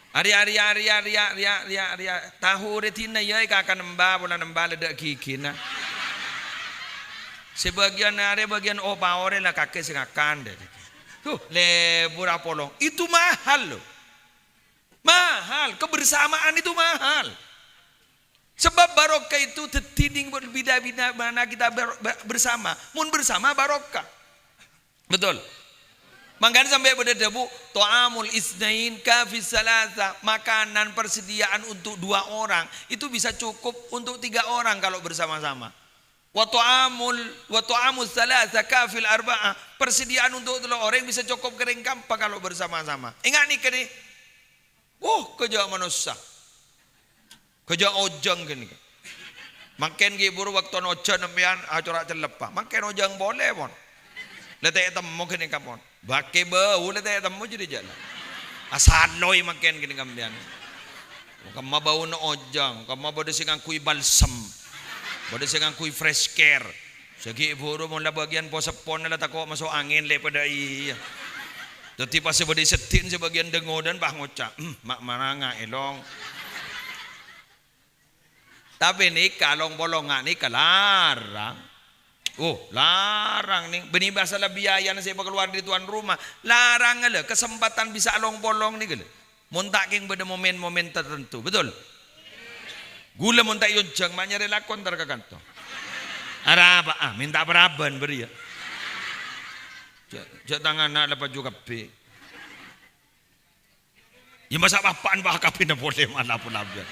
Arè, arè, arè, arè, arè, arè, arè. Tahu rè dinna, iyâ, èkakan emba, polana emba la dâ' ghighina. Sè bâgiyân arè, bâgiyân o-, paorè la kakè sè ngakan, dâ. Tuh, lebur apolong. Itu mahal, loh. Mahal, kebersamaan itu mahal. Sebab barokah itu dhâddhi neng bida-bida mana kita ber-, ber-, bersama. Mun bersama barokah. Betul. Mangkana sampè' bâdâ dhâbu, "Ta'amul isnain kafi salasa." Makanan persediaan untuk dua orang itu bisa cukup untuk tiga orang kalau bersama-sama. "Wa ta'amul, wa ta'amul salasa kafil arba'ah." Persediaan untuk tello' orèng bisa cokop ka rèng kaempa kalau bersama-sama. Enga' nèka, nè. Uh, kajâ' manossa. Kajâ' ojhâng ghânèka. Mangkèn ghi' buru bâktona ojhân sampèyan acora' cellebbhâ. Mangkèn ojhâng polè, pon. La ta' ètemmo ghânèka, pon. Makè bâu la ta' ètemmo jârèya jâ' la. Asaloy mangkèn ghânèka sampèyan. Kemma bâuna ojhâng, kemma bâdâ sè ngangghuy balsem. Bâdâ sè ngangghuy fresh care. Sè ghi' buru mon la bâgiyân poseppona la tako' maso' angèn lè' padâ iyâ. Dhâddhi pas sè bâdâ è seddhi'na sè bâgiyân dângodân pas ngoca', "Hmm, ma' maranga èlong." Tapè nèka long-polonga nèka larang. Oh, larang nè. Bânnè bhâsa la biayana sè èpakalowar dâri tuan rumah. Larang la, kesempatan bisa long-polong nèka la. Mon ta' kèng bâdâ momen-momen tertentu, betul? Ghulâ mon ta' èonjhâng, ma' nyarè lako entar ka kanto. Arapa'a, mènta paraban bâriyâ. Jhâ', jhâ' tanganna la paju kabbhi. Yâ, masa' bapa'na pa kabbhina polè malah polabiyân.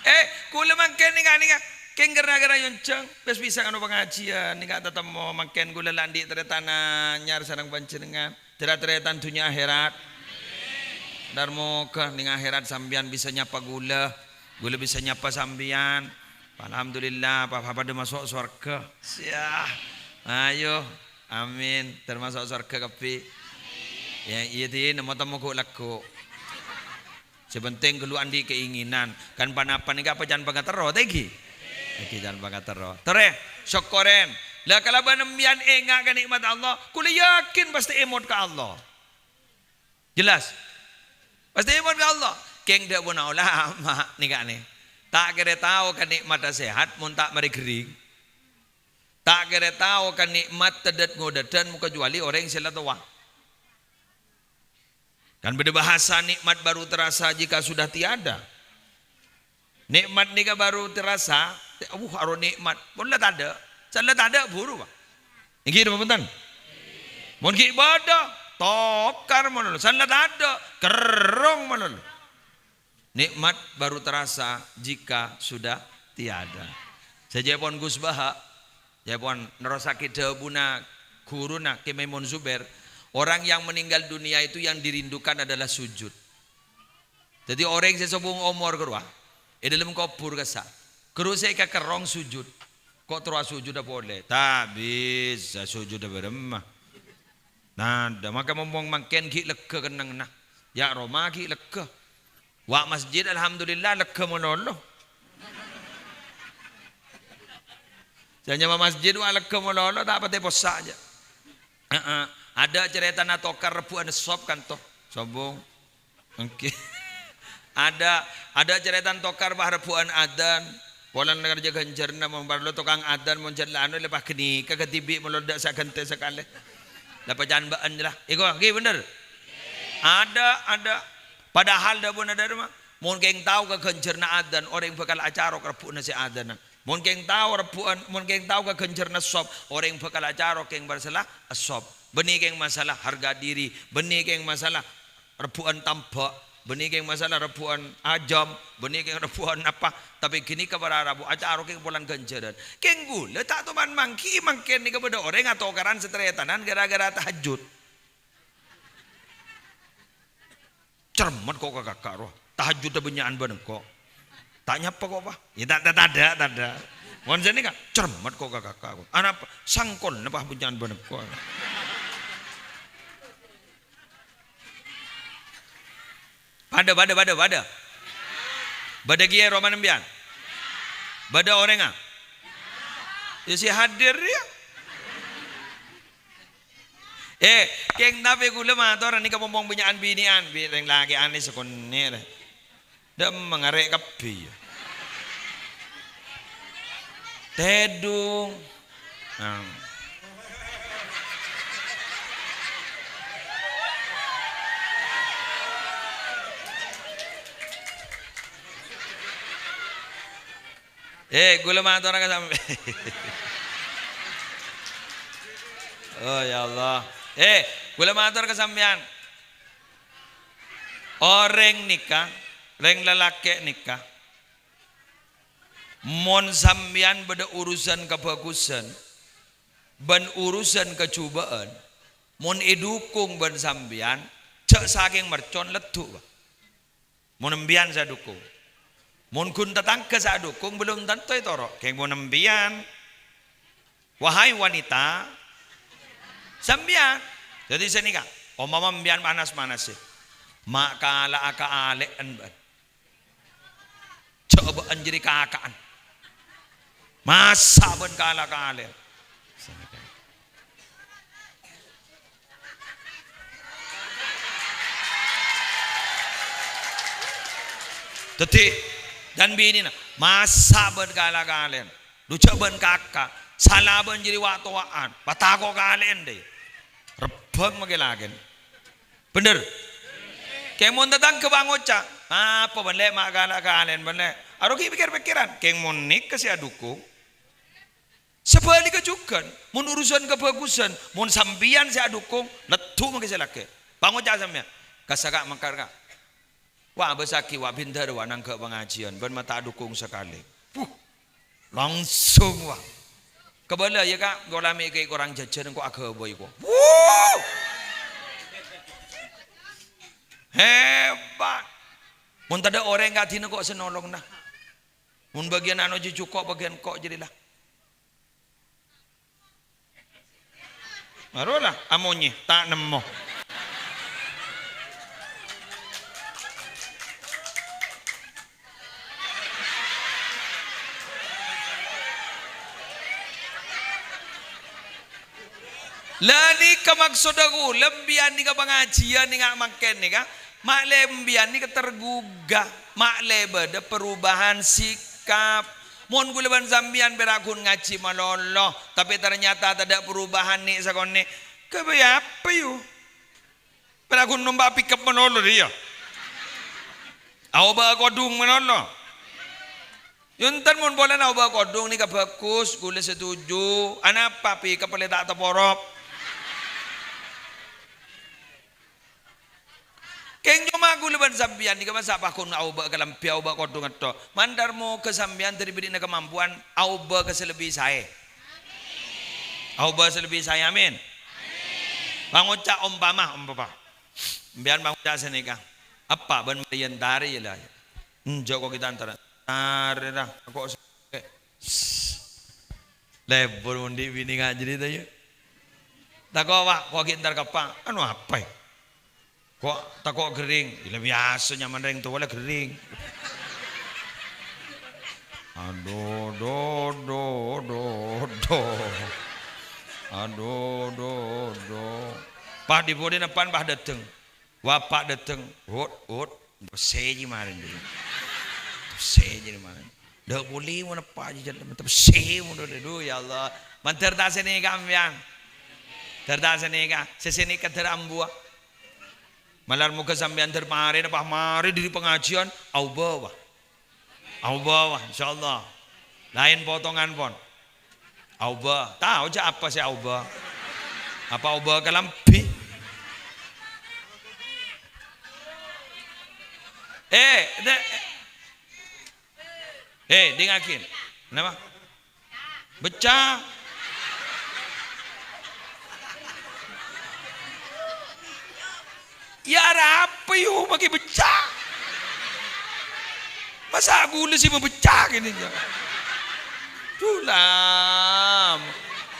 Eh, ghulâ mangkèn nènga'-nènga', kèng ghârâ-ghârâ èonjhâng, bes bisa nganu pangajiyân, nènga' tatemmo, mangkèn ghulâ la andi' tarètan anyar sareng panjhennengngan. Tarè-tarètan dhunnya akhèrat. Dhâr moghâ nèng akhèrat sampèyan bisa nyapa ghulâ, ghulâ bisa nyapa sampèyan. Alhamdulillah, pa-, pa-, padâ maso' sowarghâ. Siah. Ayo, amin. Tamaso' sowarghâ kabbhi. Yâ, iyâ, Din, nemmo-temmo ghu'-lagghu'. Sè penting ghâllu andi' keinginan. Kan pa-napa nèka pa can pangaterro, ta' ènggi? Ènggi can pangaterro. Torè, sokkorè. La kalabân sampèyan enga' ka nè'mat Allah, ghulâ yakin pastè èmot ka Allah. Jelas? Pastè èmot ka Allah. Kèng dhâbuna ulama nèka nè. Ta' kèra tao ka nè'matta sehat mon ta' marè ghering. Ta' kèra tao ka nè'mat tadât-ngodâdhân mon kajhâbhâli orèng sè la towa. Kan bâdâ bahasa, "Nikmat baru terasa jika sudah tiada." Nè'mat nèka baru terasa, uh, aro nè'mat. Mon la tadâ', san la tadâ' buru, Pak. Ènggi napa bhunten? Mon ghi' bâdâ, tokar malolo. San la tadâ', kerrong malolo. Nikmat baru terasa jika sudah tiada. Sajâ pon Gus Baha, jâ pon nerrossaghi dhâbuna ghuruna Kè Maimun Zubair, orang yang meninggal dunia itu yang dirindukan adalah sujud. Dhâddhi orèng sè sobung omor ghâruwa, è dhâlem kobhur kassa', ghâruwa sè èkakerrong sujud. Ko' terro asujudâ polè? Ta' bisa sujudâ bârâmma. Nada, maka mompong mangkèn ghi' lèghâ kennengnganna. Yâ' roma ghi' lèghâ. Wa' masjid, alhamdulillah, lèghâ malolo. Sè nyama masjid, wa' lèghâ malolo, ta' patè possa' jâ. Heeh. Adâ' carètana tokar rebbhu'ân sop kanto. Sobung. Ènggi. Adâ', adâ' carètana tokar, pas rebbhu'ân adzan. Polana kerja ghânjhârânna, mon parlo tokang adzan, mon jhât la anu, la pas ghânèka kadhibi' malolo dâ' saghântè sakalè. La paca'an bâ'ân la. Iko, ènggi bhender? Adâ', adâ'. Padahal dhâbuna dhâri ma-, mon kèng tao ka ghânjhârânna adzan, orèng bhâkal acarok rebbhu'ânna sè adzanna. Mon kèng tao rebbhu'ân, mon kèng tao ka ghânjhârânna sop, orèng bhâkal acarok kèng masalah sop. Bânnè kèng masalah harga diri, bânnè kèng masalah rebbhu'ân tambhâ', bânnè kèng masalah rebbhu'ân ajâm, bânnè kèng rebbhu'ân apa, tapè ghânèka para rabu acarok kèng polana ghânjhârân. Kèng ghulâ ta' toman mangghi mangkèn nèka bâdâ orèng atokaran sataretanan ghârâ-ghârâ tahajjud. Cermet ko' ka kaka' rowa. Tahajjudda bânnya'an bân engko'. Ta' nyapa ko', Pa'? Yâ, ta', ta', tadâ', tadâ'. Mon sè nèka, cermet ko' ka kaka' ko'. Anapa? Sangkolna, Pa', bânnya'an bân engko'. Padâ, padâ, padâ, padâ. Bâdâ kèya è romana sampèyan? Bâdâ orèngnga? Yâ, sè hadir, yâ. Eh, kèng tapè ghulâ mator nèka pompong bânnya'an binè'an, bi' rèng lakè'an nè sakonè', rè. Dâ' emma ngarè' kabbhi, yâ. Tèdung. Nah. Eh, ghulâ mator ka sampè-, oh, ya Allah. Eh, ghulâ mator ka sampèyan. Orèng nèka, rèng lalakè' nèka, mon sampèyan bâdâ urusan kabhâghusân bân urusan kajhubâ'ân, mon èdhukung bân sampèyan, jhâ' sakèng mercon leddhu, Pa'. Mon empèyan sè adhukung. Mon ghun tatangghâ sè adhukung, belum tanto ètoro'. Kèng mon empèyan, wahai wanita, sampèyan. Dhâddhi sanèka, ompama empèyan panas-panas, yâ. Ma' kala'a ka alè'en bâ'ân. Jhâ' bâ'ân jârèya kaka'an. Masa' bâ'ân kala' ka alè'en? Dhâddhi, dân binèna, masa' bâ'ân kala' ka alè'en? Dhu jhâ' bâ'ân kaka', sala bâ'ân jârèya wa'-towa'an, patako' ka alè'en, dâ. Rebbhâng makè lakèn. Bhender? Kèng mon tatangghâ pangoca', "Apa bâ'ân lè' ma' kala' ka alè'en bâ'ân lè'? Aro ghi' pèkkèr-pèkkèran, kèng mon nèka sè adhukung. Sabhâligghâ jhughân, mon urusan kabhâghusân, mon sampèyan sè adhukung, leddhu mangkè sè lakè. Pangoca' sampèyan, "Kassa', Ka', mangkat, Ka'." Wa', bâsaghi, wa', bhindhâr, wa', nangghâ' pangajiyân, bân ma' ta' adhukung sakalè. Puh, langsung, wa'. Kabâlâ, yâ, Ka', engko' la mè' ghi' korang jhâjhân, engko' aghâbây, ko'. Wuh! Hebat! Mon tadâ' orèng ka'dinto ko' sè nolongnga. Mon bâgiyân anu jiyâ jhuko', bâgiyân ko' jârèya la. Maro la, amonyè, ta' nemmo. La nèka maksodda kaulâ, sampèyan nèka pangajiyân nèka mangkèn nèka, ma'lè sampèyan nèka tergugah, ma'lè bâdâ perubahan sikap. Mon kaulâ bân sampèyan pèra' ghun ngajhi malolo, tapè ternyata tadâ' perubahan nè' sakonè', kabây apa, yu? Pèra' ghun nompa' pickup malolo, iyâ. Aobâ kodhung malolo. Yâ, enten mon polana aobâ kodhung nèka bhâghus, kaulâ setuju. Anapa pickup polè ta' taporop? Kèng coma kaulâ bân sampèyan nèka masa' paghun aobâ kalambhi, aobâ kodhung ètto. Mandhâr moghâ sampèyan dâri bâdhina kamampowan aobâ ka sè lebbi saè. Aobâ sè lebbi saè, amin. Pangoca' ompama, ompama. Sampèyan pangoca' sanèka. Eppa' bân marèyan tarè, yâ la. Enjâ' ko' kita antara. Tarè, ra. Ko' s-, lebur mon dhi' binè ngajhâri ta, yâ. Tako', Pak, ko' ghi' entar ka eppa'. Anu apa, è? Ko' tako' ghering? Ila biyasa nyaman rèng towa la ghering. Adu, du, du, du, du. Adu, du, du. Pas dhi-budhi neppan pas dâteng. Wa' eppa' dâteng. Ut, ut. Pèssè jiyâ marèn, dhu. Pèssè jiyâ marèn. Dâ' polè mon eppa' jiyâ jhât, pèssè mon dhu, dhu, ya Allah. Mandhâr ta' sanèka, sampèyan? Dâr ta' sanèka? Sè sanèka dâr ambuwâ. Malar moghâ sampèyan dâr marèna pas marè dâri pangajiyân, aobâ, wa. Aobâ, wa, insyaallah. Laèn potongan, pon. Aobâ. Tao jâ' apa sè aobâ? Apa aobâ kalambhi? Eh, de-, eh, dingngaghi. Napa? Beccah. Yâ, arapa, yu, makè beccah? Masa' kaulâ sè mabeccah kènè, yâ? Dulam.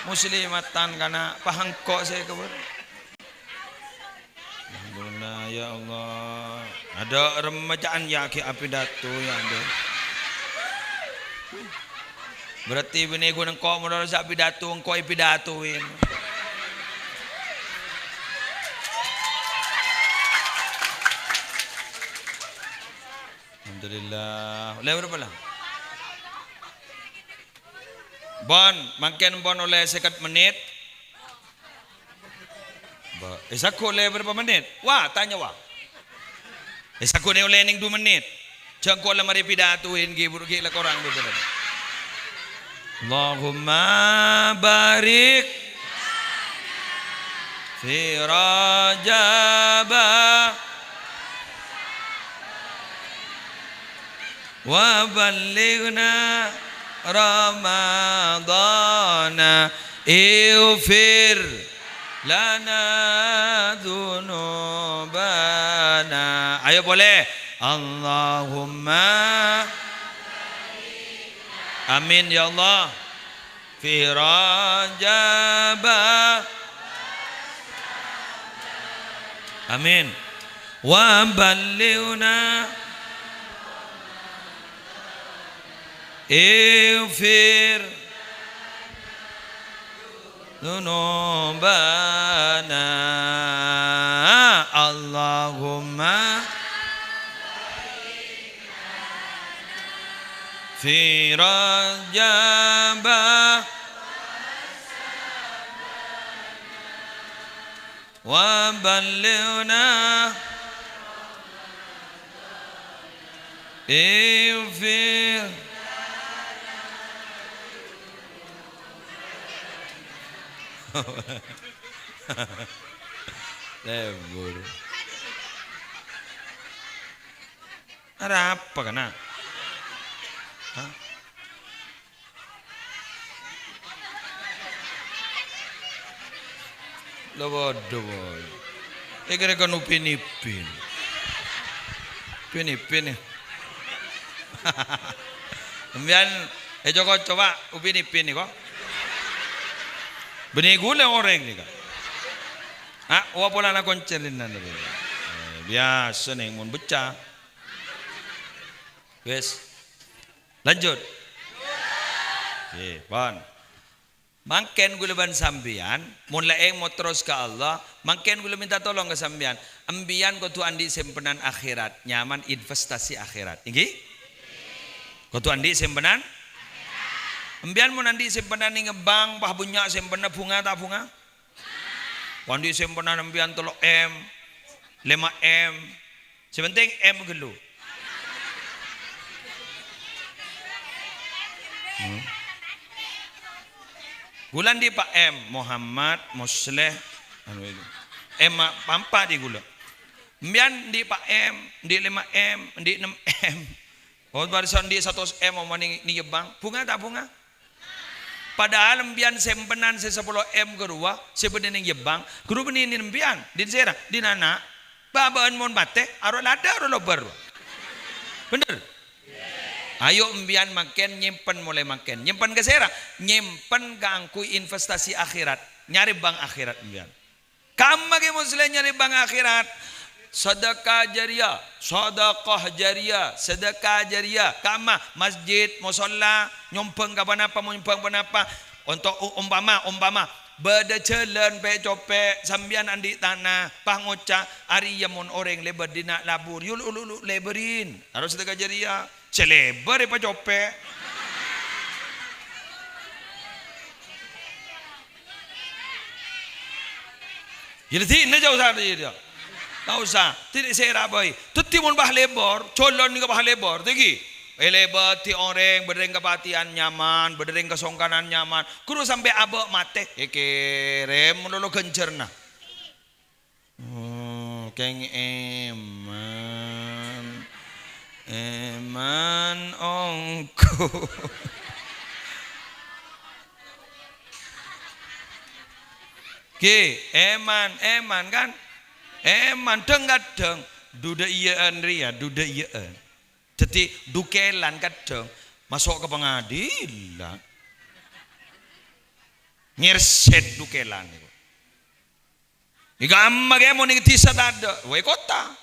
Muslimatan kana' pahangko' sè kabâr. Alhamdulillah, ya Allah. Adâ' remmaca'an ya, ghi' apidato, ya, adâ'. Berarti binè ghun engko' mon sè apidato, engko' èpidatowè. Alhamdulillah. Ollè bârâmpa la? Pon, mangkèn pon ollè sèket mennit. Ba, èsaghu ollè bârâmpa mennit? Wa, tanya, wa. Èsaghu nè ollè nèng du mennit. Jhâ' engko' la marè pidatowè, ghi' buru ghi' la korang du mennit. Allahumma barik fi Rajaba wa ballighna Ramadhana, ighfir lana dzunubana. Ayo polè. Allahumma. Amin, ya Allah. Fi Rajaba. Amin. Wa ballighna. Ighfir dzunubana. Allahumma. Fi Rajaba wa ballighna. Ilfil. Lembur. Arapa kana'? Hah? Lho, padha, boy. Iki rek kan Upin Ipin. Upin Ipin, ya. Sampèyan, eh, coba, coba Upin Ipin nèko. Bânnè ghulâ orèng nèka. Ah, wa polana koncèn rinnan. Eh, biyasa nèng mon beccè. Wes. Lanjut. Oke, pon. Mangkèn ghulâ bân sampèyan, mon laèng moterros ka Allah, mangkèn ghulâ minta tolong ka sampèyan. Empèyan kodhu andi' sèmpenan akhèrat, nyamana investasi akhèrat. Èngghi? Kodhu andi' sèmpenan? Empèyan mon andi' sèmpenan nèng bank, pas bânnya' sèmpenna, bhunga ta' bhunga? Mon andi' sèmpenan empèyan tello M, lèma M, sè pentèng M ghâllu. Hmm. Ghulâ andi' pa' M, Muhammad, Musleh, anu itu. M pa'-, pa' empa' di ghulâ. Empèyan andi' pa' M, andi' lèma M, andi' ennem M. Oh, bârâs andi' satos M omma nèng, nèng bank. Bhunga ta' bhunga? Padahal empèyan sèmpenan sè sapolo M ghâruwa, sè bâdâ nèng bank, ghâruwa bânnè nèng empèyan. Dhin sèra? Dhin ana'. Bâ-, bâ'ân mon matè, aro' ladhâ, aro' lobâr. Bhender? Ayo empèyan mangkèn nyèmpen molaè mangkèn. Nyèmpen ka sèra? Nyèmpen kaangghuy investasi akhèrat. Nyarè bank akhèrat empèyan. Kamma ghi' Musleh nyarè bank akhèrat. Sedekah jariyah, sedekah jariyah, sedekah jariyah. Kamma? Masjid, mosolla, nyombhâng ka ponapa, nyombhâng ponapa. Onto u-, ompama, ompama, bâdâ jhâlân pè'-copè', sampèyan andi' tana, pas ngoca', "Arèya mon orèng lèbâr dhinna' labur, yu lu-, lu-, lu-, lèbârin." Aro sedekah jariyah. Sè lèbâr èpacopè'. Yâ, dhina jhâ' osa, yâ. Ta' osa. Dhina sèra bhâi. Dhâddhi mon pas lèbâr, jhâlân nèka pas lèbâr, tèngghi. Èlèbâdhi orèng, bâdâ rèng kapatèyan nyaman, bâdâ rèng kasongkanan nyaman. Ghuru sampè' abâ' matè, èkèrèm malolo ghânjhârna. Oh, kèng èman. Èman ongghu. Ghi, èman, èman, kan? Èman, dhâng-kadhâng. Dudâ' iyâ'ân rèya, dudâ' iyâ'ân. Dhâddhi, dukèlan kadhâng maso' ka pangadilan. Ngèrsèt dukèlan nèko. È kamma kèya mon nèng dhisa tadâ', wah, è kotta.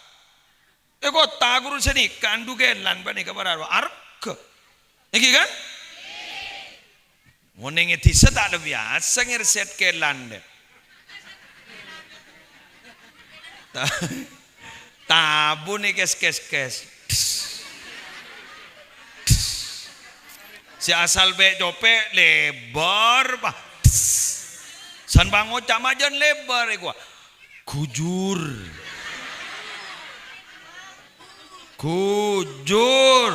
È kotta ghuru sanèka anḍu' kèlan panèka para arghâ. Èngghi kan? Mon nèng dhisa ta' la biyasa ngèrsèt kèlan, dâ. Ta-, tabu nè kès-kès-kès. Sè asal pè'-copè' lèbâr, pa. San pangoca' majân lèbâr, èkowa. Ghujur. Ghujur.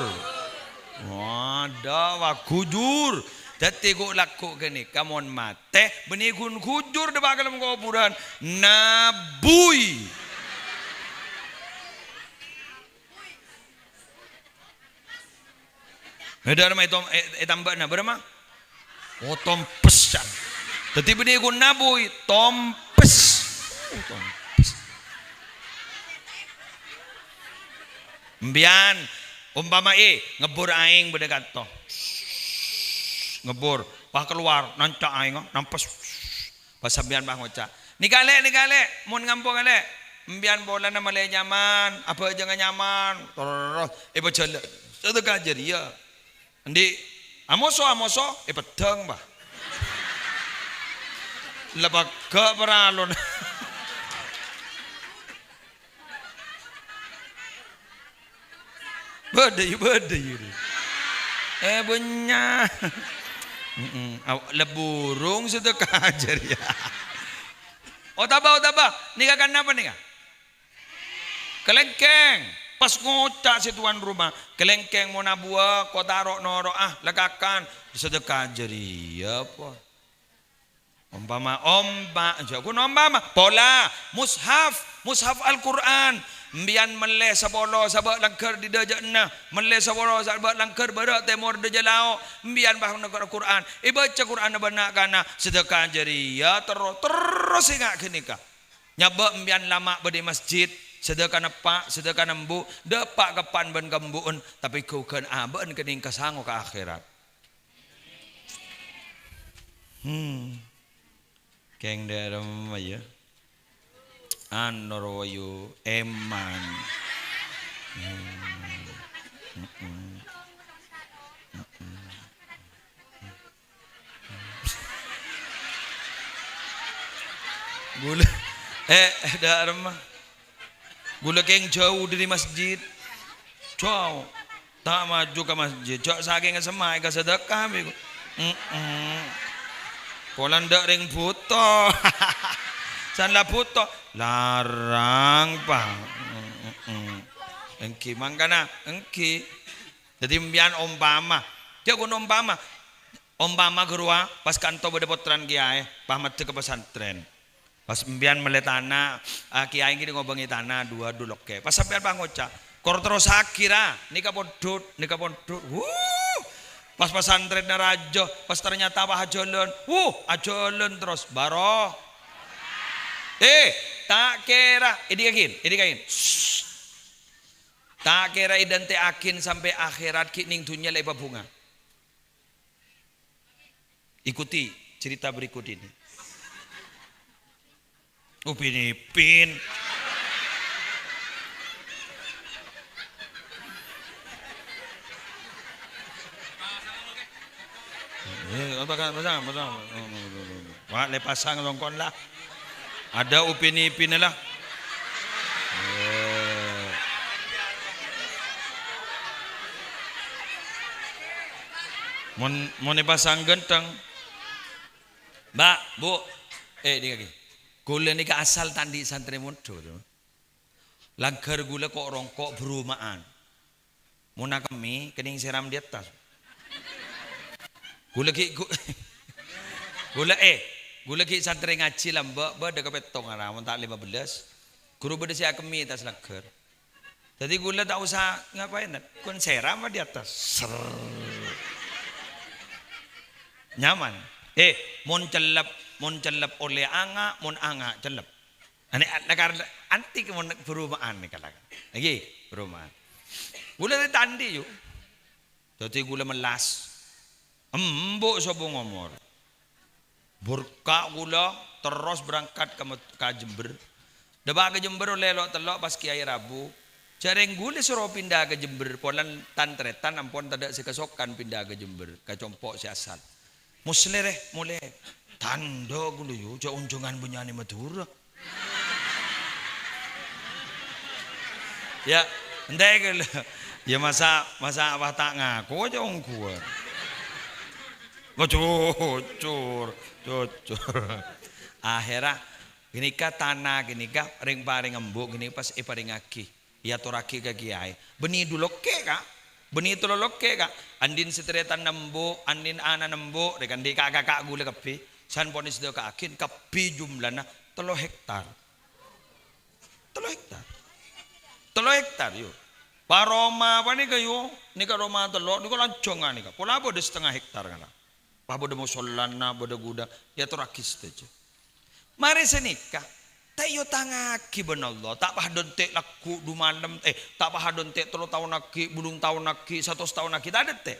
Waduh, wah, ghujur. Dhâddhi ghu'-lagghu' ghânèka mon matè, bânnè ghun ghujur dâpa' ka dâlem kobhurân. Nabbhuy. Bâdâ rèma ètom-, è-, ètambâ'âna, bârâmma? Oh, tompes, can. Dhâddhi bânnè ghun nabbhuy, tompes. Oh, tompes. Empèyan, ompama, è, ngebbhur aèng bâdâ kanto. Ngebbhur, pas kalowar, nanca' aèngnga, nampes. Pas sampèyan pas ngoca', "Nèka, Lè', nèka, Lè', mon ngampong, Lè'." Empèyan polana malè nyaman, abhâjângnga nyaman, terros èpajhâlân. Sedekah jariyah. Endi'? Amoso, amoso, èpeddhâng, pa. La pegghâ' paralon. Bâdâ, yu, bâdâ, yu. Eh, bânnya'. Mm-mm. Aw-, la burung sè tèka jârèya. Otabâ, otabâ. Nèka kan napa nèka? Kalèngkèng. Pas ngoca' sè towan roma, kalèngkèng mon abuwâ, kotaro noro'a, la kakan, sedekah jâriyâ, po. Ompama, ompa-, jhâ' ghun ompama, pola, mushaf, mushaf Al-Qur'an. Empèyan mellè sapolo sabâ' langghâr dâjâ enna', mellè sapolo sabâ' langghâr bârâ' tèmor dâjâ lao'. Empèyan pas nèkor Qur'an, èbâca Qur'anna bân na'-kana', sedekah jâriyâ terro-, terros enga' ghânèka. Nyabâ' empèyan lama' bâdâ è masjid, sedekah neppa', sedekah nembu', dâpa' ka eppa'en bân ka embu'en, tapè ghâ-, ghâghân abâ'en kennèng kasango ka akhèrat. Hmm. Kèng dâremma, yâ. Anor wayu eman. Hmm. Mm-mm. Mm-mm. Ghulâ, eh, dâremma. Ghulâ kèng jhâu dâri masjid. Jhâu. Ta' maju ka masjid. Jhâ' sakèngnga semma' èkasadâkah, bi-, mm-mm. Polana dâ' rèng bhuto. San la bhuto. Larang, Pa'. Mm-mm. Èngghi, mangkana, èngghi. Dhâddhi, empèyan ompama. Jhâ' ghun ompama. Ompama, ghâruwa, pas kanto bâdâ pottrana kèyaè, pas maddhek ka pesantren. Pas empèyan mellè tana, ah, kèyaè ghi' ngobângè tana duwâ' du lokkè'. Pas sampèyan pas ngoca', "Kor terrossaghi, ra, nèka pondhut, nèka pondhut." Wuh! Pas pesantrenna rajâ, pas ternyata pas ajhâlân. Wuh, ajhâlân terros. Baro. Eh, ta' kèra, èdhikaghin, èdhikaghin. Shh. Ta' kèra èdhântè'aghin sampè' akhèrat ghi' nèng dhunnya la èpabhunga. Ikuti cerita berikut ini. Upin Ipin. Eh, apa kan? Pasang, pasang. Wah, le pasang songkon lah. Ada Upin Ipin lah. Eh. Mon, mon epasang ghântheng. Mbak, Bu, eh, dingaghi. Ghulâ nèka asal ta' andi' santrè mondhut. Langghâr ghulâ ko'-rongko' bârâma'an. Mon akemmè, kennèng sèram di attas. Ghulâ ghi', ghu-, ghulâ, eh, ghulâ ghi' santrè ngajhi lambâ', bâdâ kapèttongan, mon ta' lèma bellâs. Ghuru bâdâ sè akemmè attas langghâr. Dhâddhi ghulâ ta' osa ngapain, kon sèram di attas. Ser. Nyaman. Eh, mon cellep, mon cellep ollè anga', mon anga' cellep. Ane, lakar anti' mon bârâma'an nèka la. Èngghi, bârâma'an. Ghulâ ta' andi', yu. Dhâddhi ghulâ mellas. Embu' sobung omor. Burka ghulâ terros berangkat ka Met-, ka Jember. Dâpa' ka Jember ollè lo'-tello' pas kèyaè rabu. Jhâreng ghulâ soro pinda ka Jember, polana tan-tarètan ampon tadâ' sè kasokan pinda ka Jember, ka compo' sè asal. Moslè rè, molè. Tandhâ ghulâ, yu, jhâ' onjhângan bânnya'na Madhurâ. Ya, entè' ghulâ. Ya, masa, masa apa ta' ngako jhâ' ongghuwân. Wah, jujur, jujur. Akhèrra, ghânèka tana ghânèka rèng-parèng embu' ghânèka pas èparèngaghi. Èyatorraghi ka kèyaè. Bânnè du lokkè', Ka'. Bânnè tello lokkè', Ka'. Andi'na sè tarètan embu', andi'na ana'na embu', rè kan dhi' ka'-kaka' ghulâ kabbhi. San pon èsadâka'aghin kabbhi jumlana tello hektar. Tello hektar. Tello hektar, yu. Pa-, roma panèka, yu. Nèka roma tello', nèka lanjhângan nèka. Pola bâdâ satengnga hektar, kana. Pas bâdâ mosollana, bâdâ ghudhâng, èyatorraghi sadhâjâ. Marè sanèka, ta' èotangaghi bân Allah, ta' pas dântè' lagghu' du malem, eh, ta' pas dântè' tello taon aghi', bâllung taon aghi', satos taon aghi', ta' dântè'.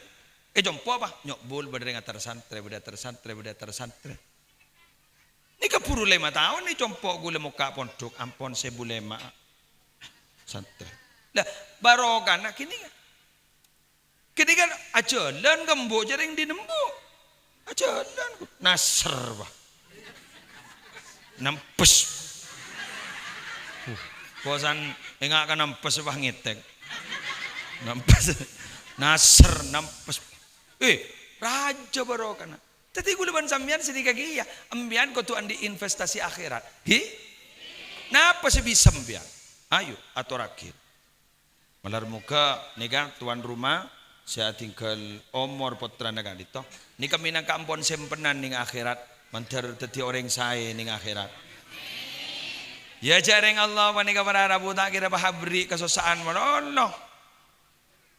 È compo' apa? Nyo'bul bâdâ rèng atar santrè, bâdâ atar santrè, bâdâ atar santrè. Nèka buru lèma taon è compo' ghulâ mokka' pondhuk, ampon sèbu lèma santrè. Lah, barokana ghini, Ka'. Ghânèka ajhâlân ka embu' jhâreng dhin embu'. Ajhâlân. Nasser, Pak. Nampes. Uh, kosan enga' ka nampes, Pak, ngètèk. Nampes. Nasser, nampes. Eh, rajâ barokana. Dhâddhi ghulâ bân sampèyan sanèka kèya, empèyan kodhu andi' investasi akhèrat. Ghi? Napa sè bisa empèyan? Ayo, atorraghi. Malar moghâ nèka tuan rumah sè adhingghâl omor pottrana ka'dinto nèka mènangka ampon sèmpenan nèng akhèrat, mandhâr dhâddhi orèng saè nèng akhèrat. Ya, jhâreng Allah panèka para rabu ta' kèra pahaberri' kasossa'an malolo.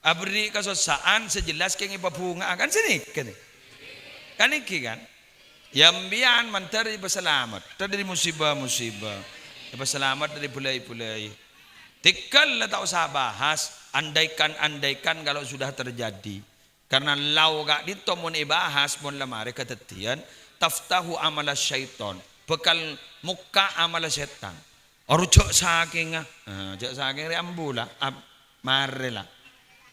Aberri' kasossa'an sè jelas kèng èpabhunga'a, kan sanèka nè? Kan èngghi, kan? Ya, empèyan mandhâr èpasalamet dhâri musibah-musibah, èpasalamet dhâri bulâi-bulâi. Tèghâl la ta' osa bahas andaikan-andaikan kalau sudah terjadi. Karena lao ka'dinto mon èbahas, mon la marè kadhâddhiyân, taftahu amala syaiton, bhâkal mokka' amalla sètan. Arowa jhâ' sakèngnga. Ah, jhâ' sakèng rè ambu la. Ab-, marè la.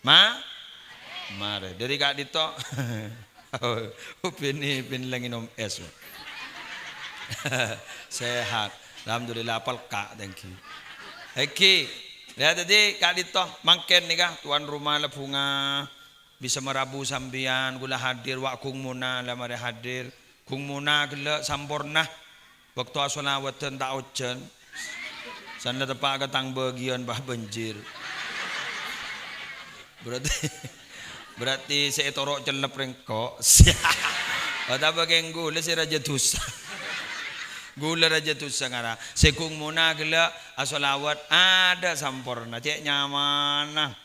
Ma-, marè. Dhâri ka'dinto. Binè, binè la ngènom es. Sehat. Alhamdulillah, pelka' tèngghi. Èngghi. Ya, dhâddhi ka'dinto mangkèn nèka, tuan rumah la bhunga. Bisa marabu sampèyan, ghulâ hadir, wa' Gung Muna la marè hadir. Gung Muna ghellâ' samporna. Bâkto asolawadhân ta' ojhân. San la teppa' ka tang bâgiyân, pas bânjir. Berarti, berarti sè ètoro' cellep rèng engko'. Otabâ kèng ghulâ sè rajâ dhusa. Ghulâ rajâ dhusa ngara. Sè Gung Muna ghellâ' asolawat, adâ' samporna. Cè' nyamana.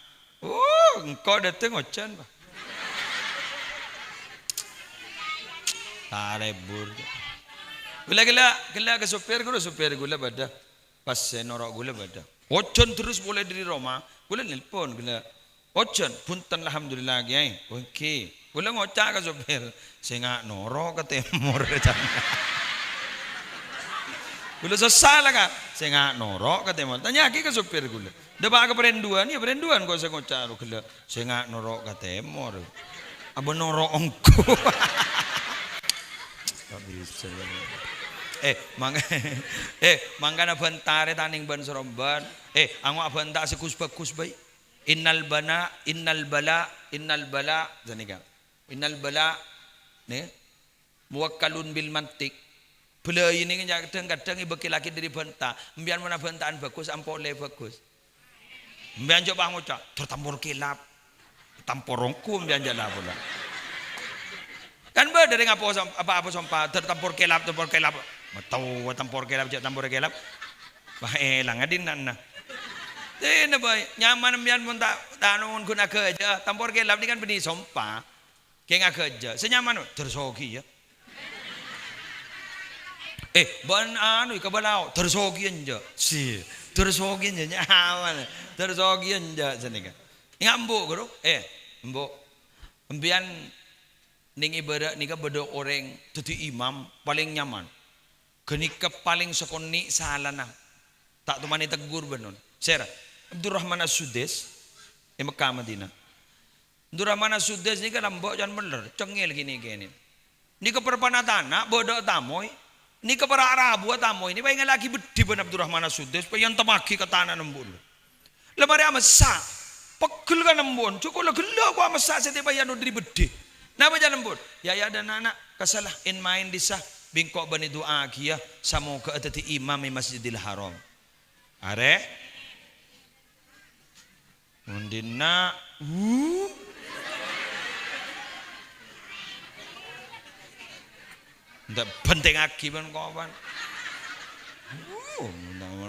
Oh, engko' dâteng ojhân, Pak. Talebur. Ghellâ', ghellâ', ghellâ' ka sopir ghulâ, sopir ghulâ bâdâ. Pas sè noro' ghulâ bâdâ. Ojhân terros polè dhâri roma, ghulâ nelpon ghellâ'. "Ojhân, bhunten, alhamdulillah, Kèyaè." "Oh, èngghi." Ghulâ ngoca' ka sopir, "Sènga' noro' ka tèmor," ca'na. Ghulâ sossa la, Ka'. "Sènga' noro' ka tèmor." Tanya'aghi ka sopir ghulâ. Dâpa' ka parènduwân, iyâ parènduwân kok sè ngoca' ro ghellâ', "Sènga' noro' ka tèmor." Abâ noro' ongghu. Eh, mang-, eh, mangkana bhânta rè tanèng bân-sarombân. Eh, angowa' bhânta sè ghus-bhâghus bhâi. Innal bana, innal bala, innal bala. Sanèka. Innal bala. Nè. Muwakkalun bil mantiq. Bâlâi nèka kadhâng-kadhâng èbâkkèlaghi dhâri bhânta. Empèyan mon abhânta'an bhâghus, ampo ollè bhâghus. Empèyan jhâ' pas ngoca', "Dâr tampor kèlap." Tampor ongghu empèyan jhâ' la pola. Kan bâdâ rèng apo som-, apa-apa sompa, "Dâr tampor kèlap, tampor kèlap." Matowa tampor kèlap, jhâ' tampor kèlap. Wah, èlang adina'na. Dina bhâi, nyaman empèyan mon ta', ta' nongon ghun aghâjâ. Tampor kèlap nèka kan bânnè sompa. Kèng aghâjâ. Sè nyaman, "Dâr sogi, yâ." Eh, bân anu, kabâlâo, "Dâr sogi enjâ'." Si, "Dâr sogi enjâ', nyaman. Dâr sogi enjâ'," sanèka. Ènga' embu', ghuru? Eh, embu'. Empèyan nèng èbârâ' nèka bâdâ orèng dhâddhi imam palèng nyaman. Ghânèka palèng sakonè' salana. Ta' toman ètegghur bân non. Sèra? Abdurrahman As-Sudais è Mekkah Madinah. Abdurrahman As-Sudais nèka lambâ' can mellèr, cengngel ghi nè-kènè. Nèka parpana tana bâdâ tamoy. Nèka para' rabuwâ tamoy nè pas èngallaghi beddhi bân Abdurrahman As-Sudais, pas èantemmaghi ka tana nembu'. La marè amessa', pegghel ka nembu'en, jhâ' kola ghellâ' ko amessa' sè teppa' èano dhâri beddhi. Napa jhâ' nembu'en? "Yâ, yâ, dâ' na'-ana', kassa la, en-maèn dissa, bi' engko' bâ'na èdu'aaghiyâ, samoghâ'â dhâddhi imam è Masjidil Haram." Arè? Mon dinna', wuh. Ndak bhentengngaghi bân kopan. Wuh,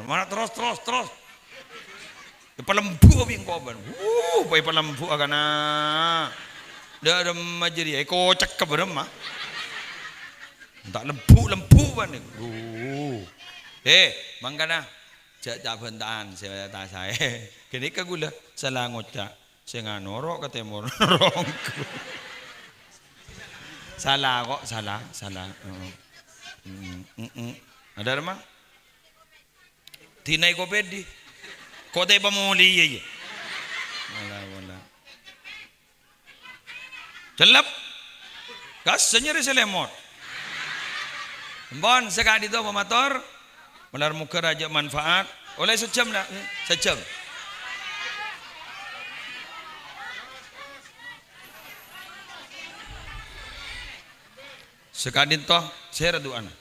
mana terros, terros, terros. Èpalembu' bi' kopan. Wuh, pa èpalembu' kana. Dâ' remma jârèya, èkocèk ka bârâmma. Ndak lembu'-lembu' bân. Wuh. Eh, mangkana. Jhâ' ca'-bhânta'an sè ta' saè. Ghânèka ghulâ sala ngoca', "Sènga' noro' ka tèmor." Sala kok, sala, sala. Heeh. Mm, mm, mm. Adâ, Rama? Dinai kopèdi. Kote pamolè, iyâ, iyâ. Wala, wala. Cellep. Gas, sè nyèrè sè lèmot. Empon, sè ka'dinto pamator. Malar moghâ rajâ manfaat. Ollè sajjhâm, la? Sajjhâm. Sè ka'dinto, sèra du'ana.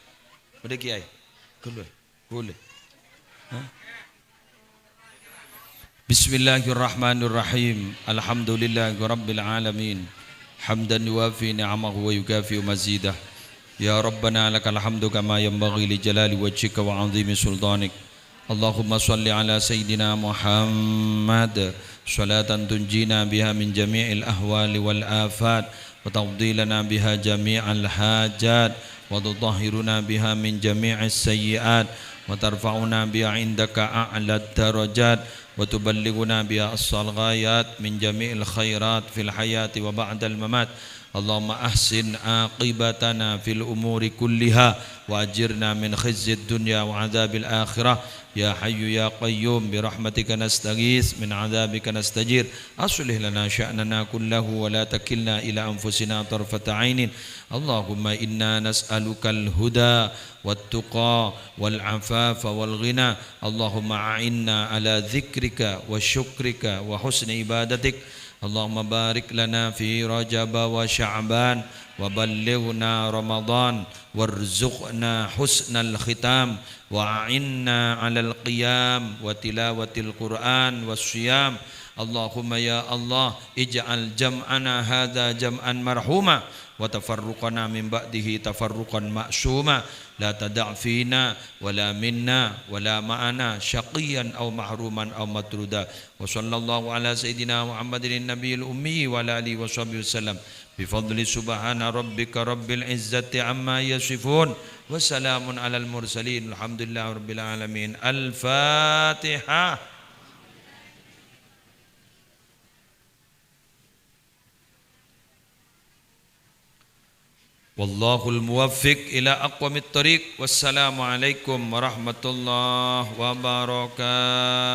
Bâdâ kèyaè. Ghulâ. Ghulâ. Hah? بسم الله الرحمن الرحيم. الحمد لله رب العالمين. حمدا يوافي نعمه ويكافئ مزيده. يا ربنا لك الحمد كما ينبغي لجلال وجهك وعظيم سلطانك. اللهم صل على سيدنا محمد صلاة تنجينا بها من جميع الأهوال والآفات، وتقضي لنا بها جميع الحاجات، وتطهرنا بها من جميع السيئات، وترفعنا بها عندك أعلى الدرجات، وتبلغنا بها أقصى الغايات من جميع الخيرات في الحياة وبعد الممات. اللهم أحسن عاقبتنا في الأمور كلها، وأجرنا من خزي الدنيا وعذاب الآخرة. يا حي يا قيوم، برحمتك نستغيث، من عذابك نستجير. أصلح لنا شأننا كله، ولا تكلنا إلى أنفسنا طرفة عين. اللهم إنا نسألك الهدى والتقى والعفاف والغنى. اللهم أعنا على ذكرك وشكرك وحسن عبادتك. اللهم بارك لنا في رجب وشعبان، وبلغنا رمضان، وارزقنا حسن الختام، وأعنا على القيام وتلاوة القرآن والصيام. اللهم يا الله، اجعل جمعنا هذا جمعا مرحوما، وتفرقنا من بعده تفرقا معصوما، لا تدع فينا ولا منا ولا معنا شقيا أو محروما أو مطرودا. وصلى الله على سيدنا محمد النبي الأمي وعلى آله وصحبه وسلم. بفضل سبحان ربك رب العزة عما يصفون. وسلام على المرسلين. الحمد لله رب العالمين. الفاتحة. والله الموفق إلى أقوم الطريق. والسلام عليكم ورحمة الله وبركاته.